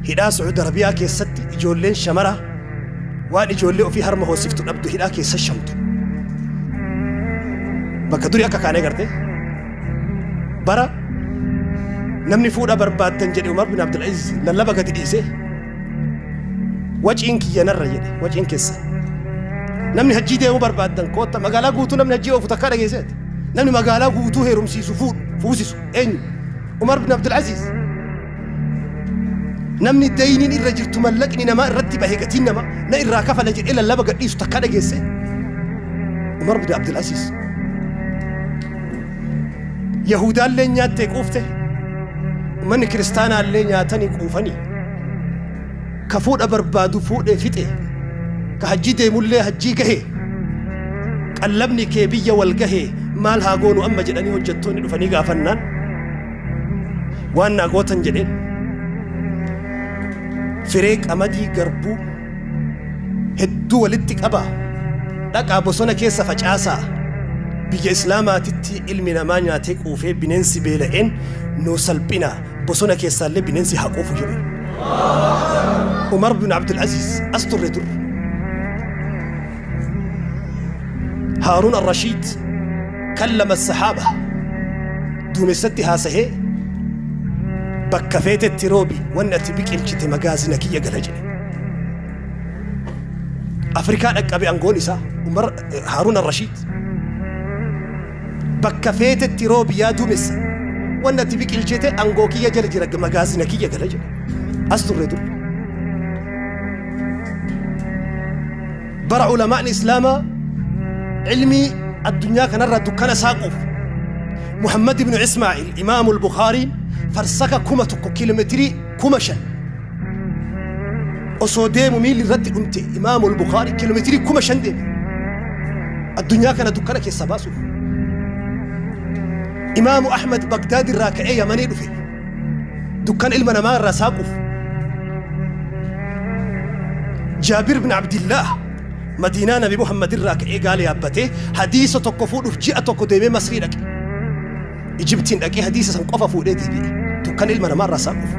هدا سعود عربية كيستي إجولين شمرة وان إجولي وفي هرمه وصفت الأبدو هدا كيس الشمت بكدوري أكا كان يقرأ برا نمني فوق برباد تنجري عمر بن عبد العزيز للا بقى تديسه وجه إنك ينر جدي وجه إنك السن نمني هجي ده برباد تنكوتا مقالا قوتو نمني هجي وفتكارة كيسات نمني مقالا قوتو هيرمسي سفور فوسيسو إن عمر بن عبد العزيز نمني دينين الرجل تملكني نما الرتبة هيك نما نقرا كفل إلا لا بقى إيش تكاد جيسة عمر بن عبد العزيز يهودا اللي نياتك أوفته ومن كريستانا اللي نياتني كوفني كفود أبربادو فود فته كهجي ديمولي هجي كهي قلبني كيبية والقهي مالها قونو أما جدني وجدتوني فني قافنان وأنا قوتن جدين فريق أمدي قربو هدو ولدتك أبا لك أبو سنة كيسة فجأسا بيجي إسلاما تتي علمنا ما ناتك وفي بننسي بيلئن نوصل بنا بسنة كيسة اللي بننسي حقوفه جدين. عمر بن عبد العزيز أستر در هارون الرشيد كلم الصحابة دومستها سهي بكفيت التروبي وانتي بك الجت مغازنك يا قلجني أفريكان أبي أنغونيسا عمر هارون الرشيد بكفيت التروبي يا دومس وانتي بك الجت أنغوكي يا جلجرق مغازنك يا قلجني أستر در بر علماء الإسلام علمي الدنيا كان الرد كان ساقف محمد بن إسماعيل إمام البخاري فرسك كومتك كيلومتري كومشن أصودي مميل الرد أمتي إمام البخاري كيلومتري كومشن دي الدنيا كان دكانك كيساباسو إمام أحمد بغداد الراكعي يمني دفي دكان علمنا ما الرساقف جابر بن عبد الله مدينة نبي محمد الراكعي قال يا أبتي حديث تقفو جاء تقدمي مصري لك إجبتين لك حديث سنقف فوق دي بي دكان علمنا ما الرساقف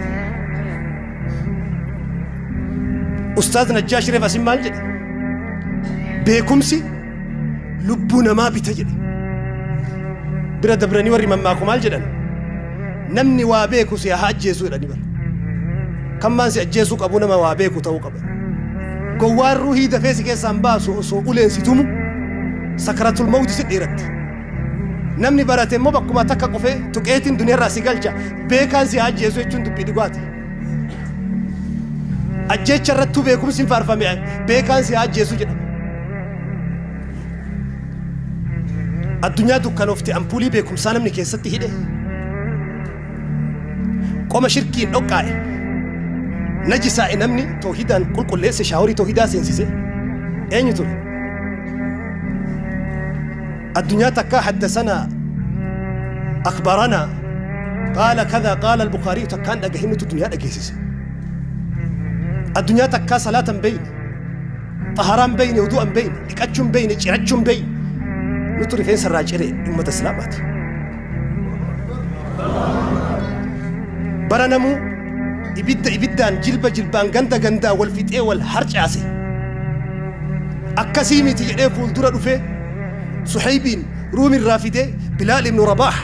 أستاذ نجاش ريف أسم مالجد بيكمسي لبونا ما بتجري برا دبرني وري مماكم مالجدن نمني وابيكو سيا حاجي سورة نبر Akkammaan si ajjeesuu qabu nama waa beeku ta'uu qaba. Gowwaan ruuhii dafee si keessaan baasu osoo uleen si tumu sakaratul mawti si dheeratti. Namni barate immoo bakkuma takka qofee tuqeetiin duniyaarraa si galcha beekaan si ajjeesu jechuun dubbii dhugaati. Ajjeecha irrattuu beekumsi hin faarfame beekaan si ajjeesu jedhama. Addunyaa dukkanoofte ampuulii beekumsaa namni keessatti hidhe. Qoma shirkiin dhoqqaa'e. Najisaa'e namni toohidaan qulqulleesse shaaworii toohidaa seensise. Eenyu ture? Addunyaa takkaa haddasanaa akhbaranaa qaala kadaa qaala al-Bukaarii takkaan dhagahinutu duniyaa dhageessise. Addunyaa takkaa salaatan beeyne, xaharaan beeyne, wudu'an beeyne, dhiqachuun beeyne, cirachuun beeyne. Nutu rifeensa irraa cire ummata Islaamaati. Bara namuu ibidda ibiddaan jilba jilbaan ganda gandaa wal fixee wal harcaase. Akkasii miti jedhee fuuldura dhufee Suhaybiin Ruumirraa fidee Bilaal ibnu Rabaah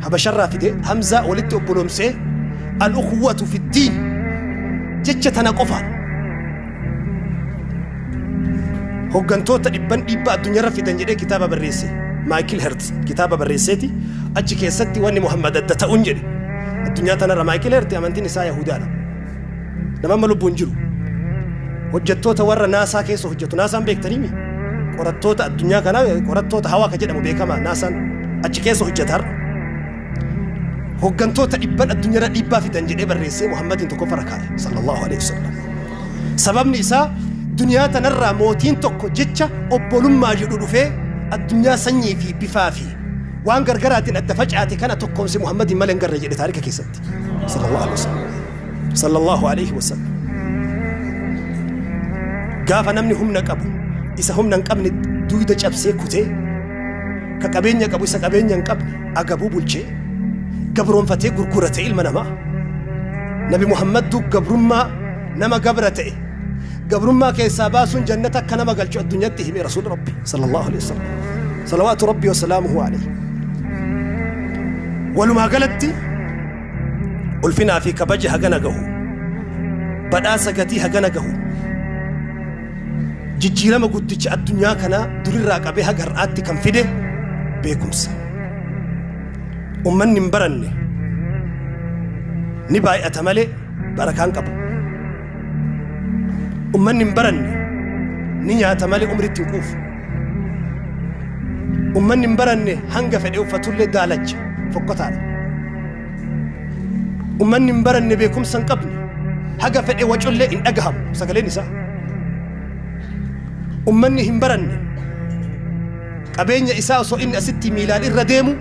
Habasharraa fidee Hamzaa walitti obboloomsee al-ukhuwwatu fi ddiin jecha tana qofaan hoggantoota dhibban dhiibba addunyaarra fidan jedhee kitaaba barreesse. Maayikil Hert kitaaba barreesseeti achi keessatti wanni Muhammad adda ta'uun jedhe. Addunyaa tanarra Maayikil Hert amantiin isaa Yahudaadha. Nama amma lubbuun jiru. Hojjettoota warra naasaa keessa hojjetu. Naasaan beektaniimi? Qorattoota addunyaa kanaa qorattoota hawaa ka jedhamu beekamaa naasaan achi keessa hojjeta har'a. Hoggantoota dhibban addunyaarra dhiibbaa fidan jedhee barreessee Muhammadiin tokkoffarra kaa'e sallallahu alaihi wasallam. Sababni isaa duniyaa tanarraa mootiin tokko jecha obbolummaa jedhu dhufee addunyaa sanyii fi bifaa fi waan gargaraatiin adda facaate kana tokkoomse Muhammadiin malee hin garre jedhe taarika keessatti sallallahu alaihi wasallam. Sallallahu alaihi wasallam. Gaafa namni humna qabu isa humna hin qabne duyda cabsee kutee ka qabeenya qabu isa qabeenya hin qabne agabuu bulchee gabroonfatee gurgurate ilma namaa. Nabi Muhammaddu gabrummaa nama gabra ta'e gabrummaa keessaa baasuun jannata akka nama galchu addunyaatti hime rasuul rabbi sallallahu alaihi wasallam. Salawaatu rabbi wa salaamuhu alayhi. Walumaa galatti ulfinaa fi kabaja hagana gahu, badhaasa gatii hagana gahu, jijjiirama guddicha addunyaa kanaa durirraa qabee haga har'aatti kan fide beekumsa. Ummanni hin baranne ni baay'ata malee barakaan qabu. Ummanni hin baranne ni nyaata malee umritti hin quufu. Ummanni hin baranne hanga fedhe uffatullee daalacha fokkotaadha. Ummanni hin baranne beekumsa hin qabne haga fedhe wacullee hin dhagahamu sagaleen isaa. Ummanni hin baranne qabeenya isaa osoo inni asitti miilaan irra deemu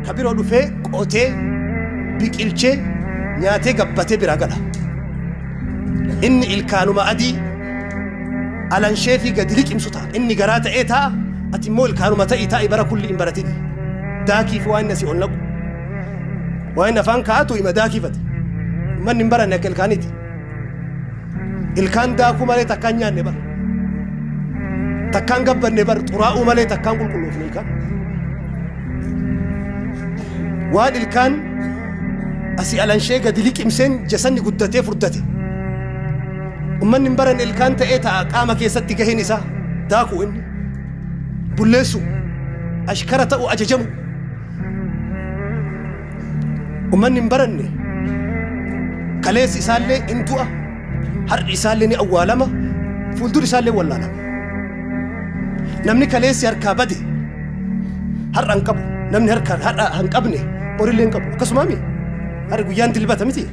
ka biroo dhufee qotee biqilchee nyaatee gabbatee biraa gala. Inni ilkaanuma adii alanshee fi gadi liqimsu ta'a. Inni garaa ta'ee ta'a. Ati immoo ilkaanuma ta'ii taa'i bara kulli hin baratini. Daakii fi waan inni asii ol naqu. Waan inni afaan kaa'atu hima daakiifate. Ummanni hin baranne akka ilkaaniiti. Ilkaan daakuu malee takkaan nyaanne bara. Takkaan gabbanne bara. Xuraa'uu malee takkaan qulqulluufne ilkaan. Waan ilkaan asii alanshee gadi liqimseen jasanni guddatee furdate. Ummanni hin baranne ilkaan ta'ee ta'a qaama keessatti gaheen isaa daakuu inni bulleessu ashkara ta'u ajajamu. Ummanni hin baranne kaleessi isaallee in du'a, har'i isaallee ni awwaalama, fuuldurri isaallee wallaalama. Namni kaleessi harkaa bade har'a hin qabu. Namni har'a hin qabne borillee hin qabu. Akkasumaami har'i guyyaan dilbata miti.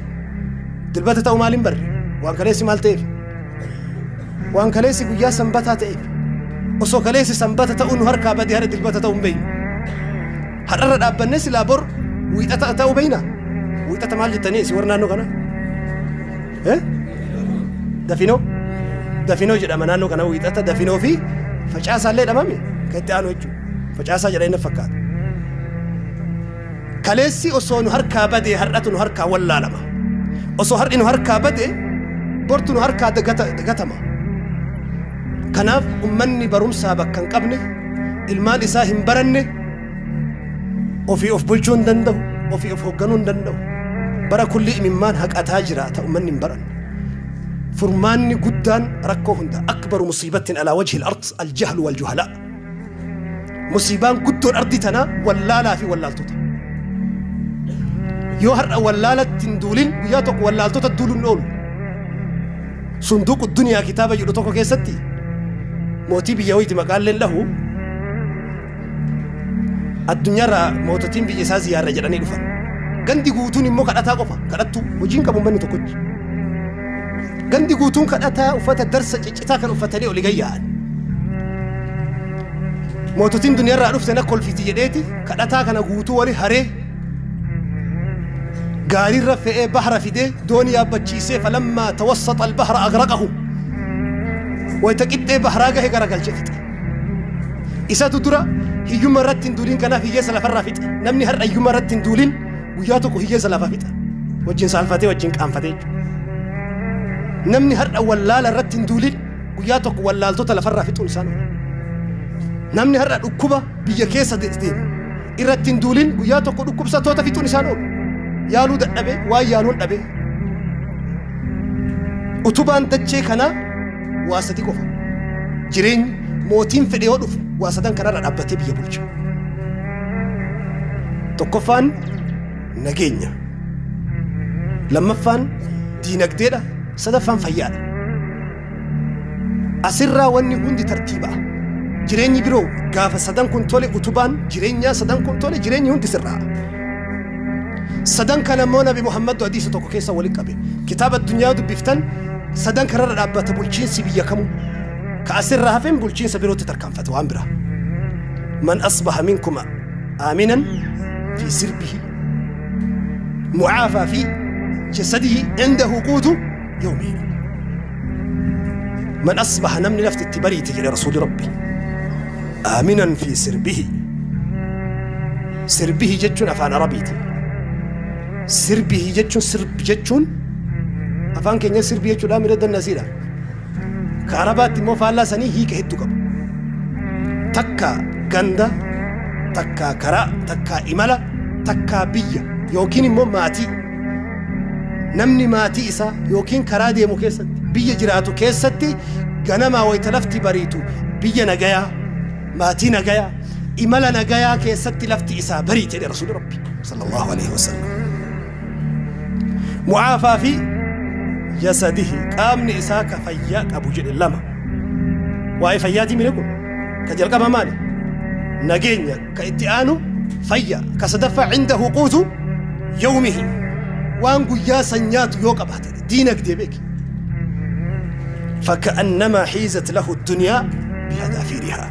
Dilbata ta'uu maal hin barre? Waan kaleessi maal ta'eef? Waan kaleessi guyyaa sanbataa ta'eef. Osoo kaleessi sanbata ta'uu nu harkaa badee har'a dilbata ta'uu hin beeknu. Har'arra dhaabbannee silaa bor wiixata ta'uu beekna. Wiixata maal jettanii isin warra naannoo kana? Dafinoo? Dafinoo jedhama naannoo kana wiixata dafinoo fi facaasaallee jedhamami kan itti aanu jechuudha. Facaasaa jedhanii na fakkaata. Kaleessi osoo nu harkaa badee har'atu nu harkaa wallaalama. Osoo har'i nu harkaa badee bortu nu harkaa gatama. Kanaaf ummanni barumsaa bakka hin qabne, ilmaan isaa hin baranne, ofii of bulchuu hin danda'u, ofii of hoogganuu hin danda'u. Bara kulli imimmaan haqataa jiraata ummanni hin baran. Furmaanni guddaan rakkoo hunda akbaru musiibatin alaa wajhi al-ard al-jahlu wal-juhalaa. Musiibaan guddoon ardi tanaa wallaalaa fi wallaaltota. Yoo har'a wallaalatti hin duulin guyyaa tokko wallaaltota duuluun oolu. Sunduuqu duniyaa kitaaba jedhu tokko keessatti mootii biyya wayiiti maqaalleen lahu addunyaarraa moototiin biyya isaa ziyaarra jedhanii dhufan. Gandi guutuun immoo kadhataa qofa kadhattu hojiin qabu manni tokkochi. Gandi guutuun kadhataa uffata darsa ciccitaa kan uffatanii oli gayyaa'an. Moototiin duniyaarraa dhufte na kolfiti jedheeti kadhataa kana guutuu wali haree gaariirra fe'ee bahra fidee doonii yaabbachiisee falammaa tawassaxa albahra agraqahu wayita qixxee bahraa gahe garagalchee fixe. Isatu dura hiyyummaa irratti hin duulin kanaaf hiyyeessa lafarraa fixe. Namni har'a hiyyummaa irratti hin duulin guyyaa tokko hiyyeessa lafa fixa. Wajjin saalfatee wajjin qaanfatee jechuudha. Namni har'a wallaala irratti hin duulin guyyaa tokko wallaaltota lafarraa fixuun isaan oola. Namni har'a dhukkuba biyya keessa deemu irratti hin duulin guyyaa tokko dhukkubsattoota fixuun isaan oolu. Yaaluu dadhabee waan yaaluun dhabee. Utubaan dachee kanaa waa sadi qofa. Jireenyi mootiin fedhe yoo dhufu waa sadan kanarra dhaabbatee biyya bulcha. Tokkoffaan nageenya. Lammaffaan diinagdeedha. Sadaffaan fayyaadha. Asirraa wanni hundi tartiiba'a. Jireenyi biroo gaafa sadan kun tole utubaan jireenyaa sadan kun tole jireenyi hundi sirraa. Sadan kana immoo Nabi Muhammad hadiisa tokko keessa waliin qabe. Kitaaba addunyaa dubbiftan sadan kanarra dhaabbata bulchiinsi biyya kamuu. Ka asirraa hafeen bulchiinsa birootti tarkaanfate waan biraa. Man asbaha minkum aaminan fi sirbihi mucaafaa fi jasadihi indahu quutu yawmihi. Man asbaha namni lafti itti bariite jedhe rasuuli rabbi. Aaminan fi sirbihi. Sirbihi jechuun afaan Arabiiti. Sirbihi jechuun sirbi jechuun afaan keenya sirbi jechuudha mira dannasiidha. Ka Arabaatti immoo faallaa sanii hiika hedduu qaba. Takka ganda, takka karaa, takka imala, takka biyya yookiin immoo maatii. Namni maatii isaa yookiin karaa deemu keessatti biyya jiraatu keessatti ganamaa wayita lafti bariitu biyya nagayaa, maatii nagayaa, imala nagayaa keessatti lafti isaa bariite jedhe Rasuulli Rabbi sallallahu alaihi wasallam. Mucaafaa fi jasadihi qaamni isaa ka fayyaa qabu jedhe lama. Waa'ee fayyaatii mire kun ka jalqaba maali? Nageenya ka itti aanu fayya ka sadaffaa cindahu quutu yawmihi waan guyyaa san nyaatu yoo qabaate diinagdee beeki. Faka'annamaa xiizat lahu addunyaa bihadaafiirihaa.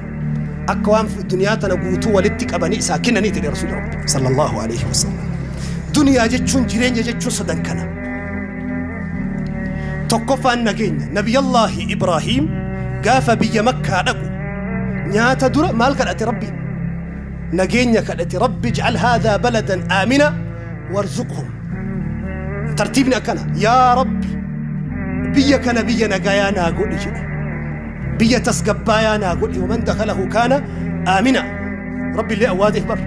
Akka waan duniyaa tana guutuu walitti qabanii isaa kennanii jedhe Rasuulli Rabbi sallallahu alaihi wasallam. Duniyaa jechuun jireenya jechuun sadan kana. Tokkoffaan nageenya. Nabiyallaahi Ibraahiim gaafa biyya Makkaa dhaqu nyaata dura maal kadhate Rabbi? Nageenya kadhate. Rabbi ij'al haadhaa baladan aamina warzuqhum. Tartiibni akkana. Yaa Rabbi biyya kana biyya nagayaa naa godhi jedhe. Biyya tasgabbaayaa naa godhi. Waman dakalahu kaana aamina. Rabbi illee awwaateef bar.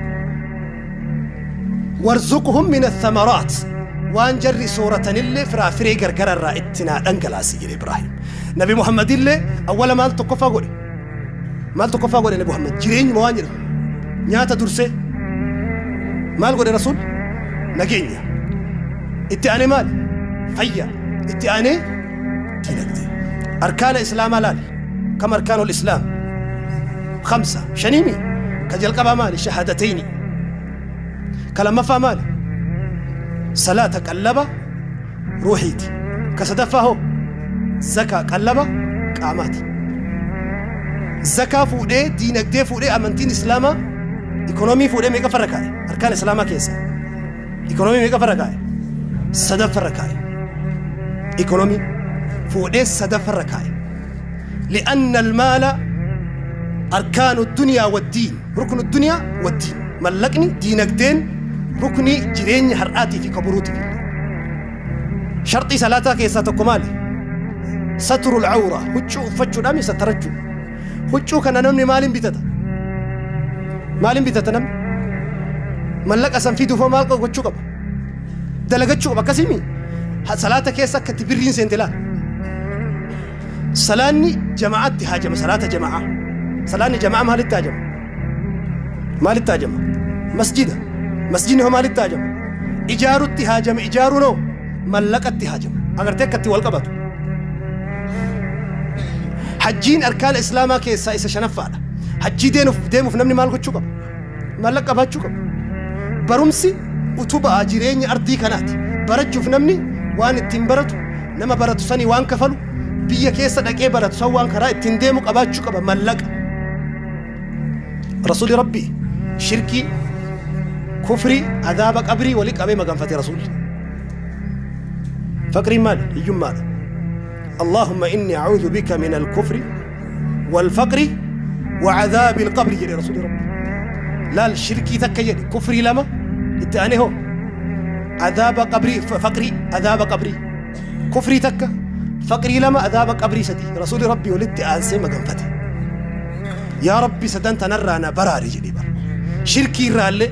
Warzuqhum min athamaraat. Waan jarri sooratanillee firaafiree gargararraa itti naa dhangalaasi jedhe Ibraahim. Nabi Muhammad illee awwala maal tokkoffaa godhe? Maal tokkoffaa godhe Nabi Muhammad? Jireenyuma waan jedhamu. Nyaata dursee. Maal godhe Rasuul? Nageenya. Itti aanee maali? Fayya. Itti aanee diinagdee. Arkaana Islaamaa laali. Kam arkaanul Islaam? Khamsa. Shaniimi. Ka jalqabaa maali? Shahaadatayni. Ka lammaffaa maali? Salaata qallaba ruuxiiti. Ka sadaffaa hoo? Zakaa qallaba qaamaati. Zakaa fuudhee diinagdee fuudhee amantiin Islaamaa ikonoomii fuudhee meeqa farra kaa'e? Arkaan Islaamaa keessa. Ikonoomii meeqa farra kaa'e? Sadaffarra kaa'e. Ikonoomii fuudhee sadaffarra kaa'e. لأن المال أركان الدنيا والدين، ركن الدنيا والدين. ملكني دينك دين ركني جريني هرآتي في كبروتي في الله. شرطي صلاة كيسا تكمالي ستر العورة هجو فتشو نامي سترجو هجو كان نمني مالين بيتتا مالين بيتتا نم ملك أسن في دوفا مالك هجو قبا Dalagachuu qaba akkasimi salaata keessa akka itti birriin seente laal. Salaanni jama'aatti haajama salaata jama'aa. Salaanni jama'aa maalitti haajama? Maalitti haajama? Masjida. Masjidni hoo maalitti haajama? Ijaarutti haajama ijaaruun hoo mallaqatti haajama. Agartee akka itti wal qabatu. Hajjiin arkaana islaamaa keessaa isa shanaffaadha. Hajjii deemuuf namni maal gochuu qaba? Mallaqa qabaachuu qaba. Barumsi utubaa jireenya ardii kanaati. Barachuuf namni waan ittiin baratu, nama baratu sanii waan kafalu, biyya keessa dhaqee baratu san waan karaa ittiin deemu qabaachuu qaba mallaqa. Rasuulli Rabbii shirkii, kufrii, adaaba qabrii walii qabee maganfate rasuulli. Faqriin maali? Hiyyummaadha. اللهم إني أعوذ بك من الكفر والفقر وعذاب القبر يا رسول ربي. لا الشرك تكيد كفري لما التاني هو عذاب قبري فقري عذاب قبري كفري تك فقري لما عذاب قبري سدي رسول ربي ولدت أنسي مغنفتي يا ربي سدن تنرانا براري جدي بر شركي رالي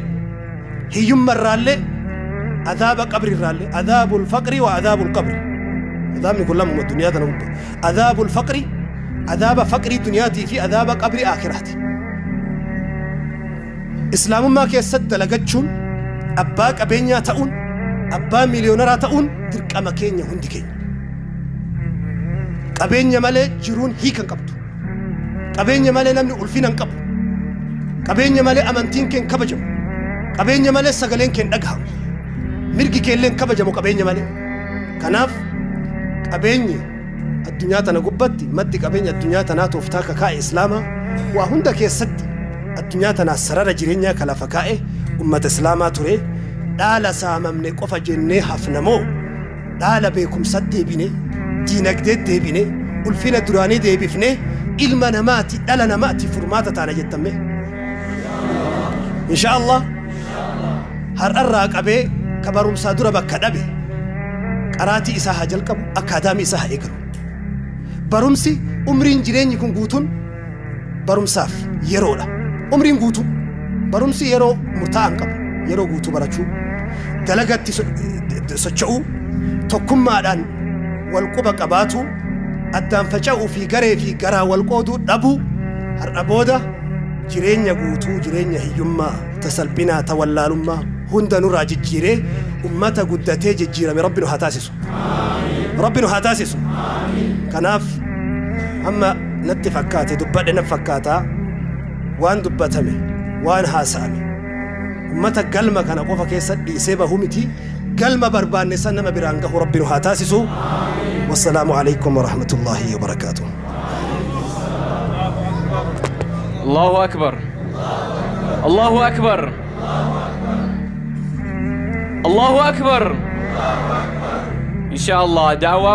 هيم رالي عذاب قبري رالي عذاب الفقر وعذاب القبر عذاب كل من الدنيا تنقول عذاب الفقر عذاب فقري دنياتي في عذاب قبري آخرتي. إسلام ما كيسد لقتشون أباك أبينيا تؤون أبا مليونرا تؤون ترك أماكينيا هندكين قبينيا مالي جرون هيكن قبضو قبينيا مالي نمني ألفين قبضو قبينيا مالي أمانتين كين كبجم قبينيا مالي سقلين كين أقهم مرقي كين لين كبجم وقبينيا مالي كناف قبينيا الدنيا تنقبتي مدي قبينيا الدنيا تناتوفتاك كاي إسلاما وهندك يسد الدنيا تنا سرارة جرينيا كلا فكائه أمة إسلاما تري دالا ساممني قفا جنة حفنمو دالا بيكم سد ديبيني دينك ديد ديبيني والفينة دراني ديبيفني إلما نماتي دالا نماتي فرماتا تانا جتمي إن شاء الله هر أراك أبي كبرم سادورة بكدبي قراتي إساها جلقب أكادامي إساها إقرو برمسي عمرين جرين يكون قوتون برمساف يرولا عمرين قوتو برمسي يرو مرتاعن قبل يرو قوتو براتشو دلقات سچؤو tokkummaadhaan wal quba qabaatu addaan faca'uu fi garee fi garaa wal qooduu dhabuu har'a booda jireenya guutuu jireenya hiyyummaa tasalphinaa tawallaalummaa hunda nurraa jijjiiree ummata guddatee jijjiirame rabbi nu haa taasisu. Rabbi nu haa taasisu. Kanaaf amma natti fakkaate dubbadhe na fakkaataa waan dubbatame waan haasa'ame ummata galma kana qofa keessa dhiisee bahuu miti galma barbaanne san nama biraan gahu rabbi nu haa taasisu. Wassalaamu alaykum warahmatullaahi wabarakaatuh.
Allahu akbar. Allahu akbar. Allahu akbar. Inshallah da'wa.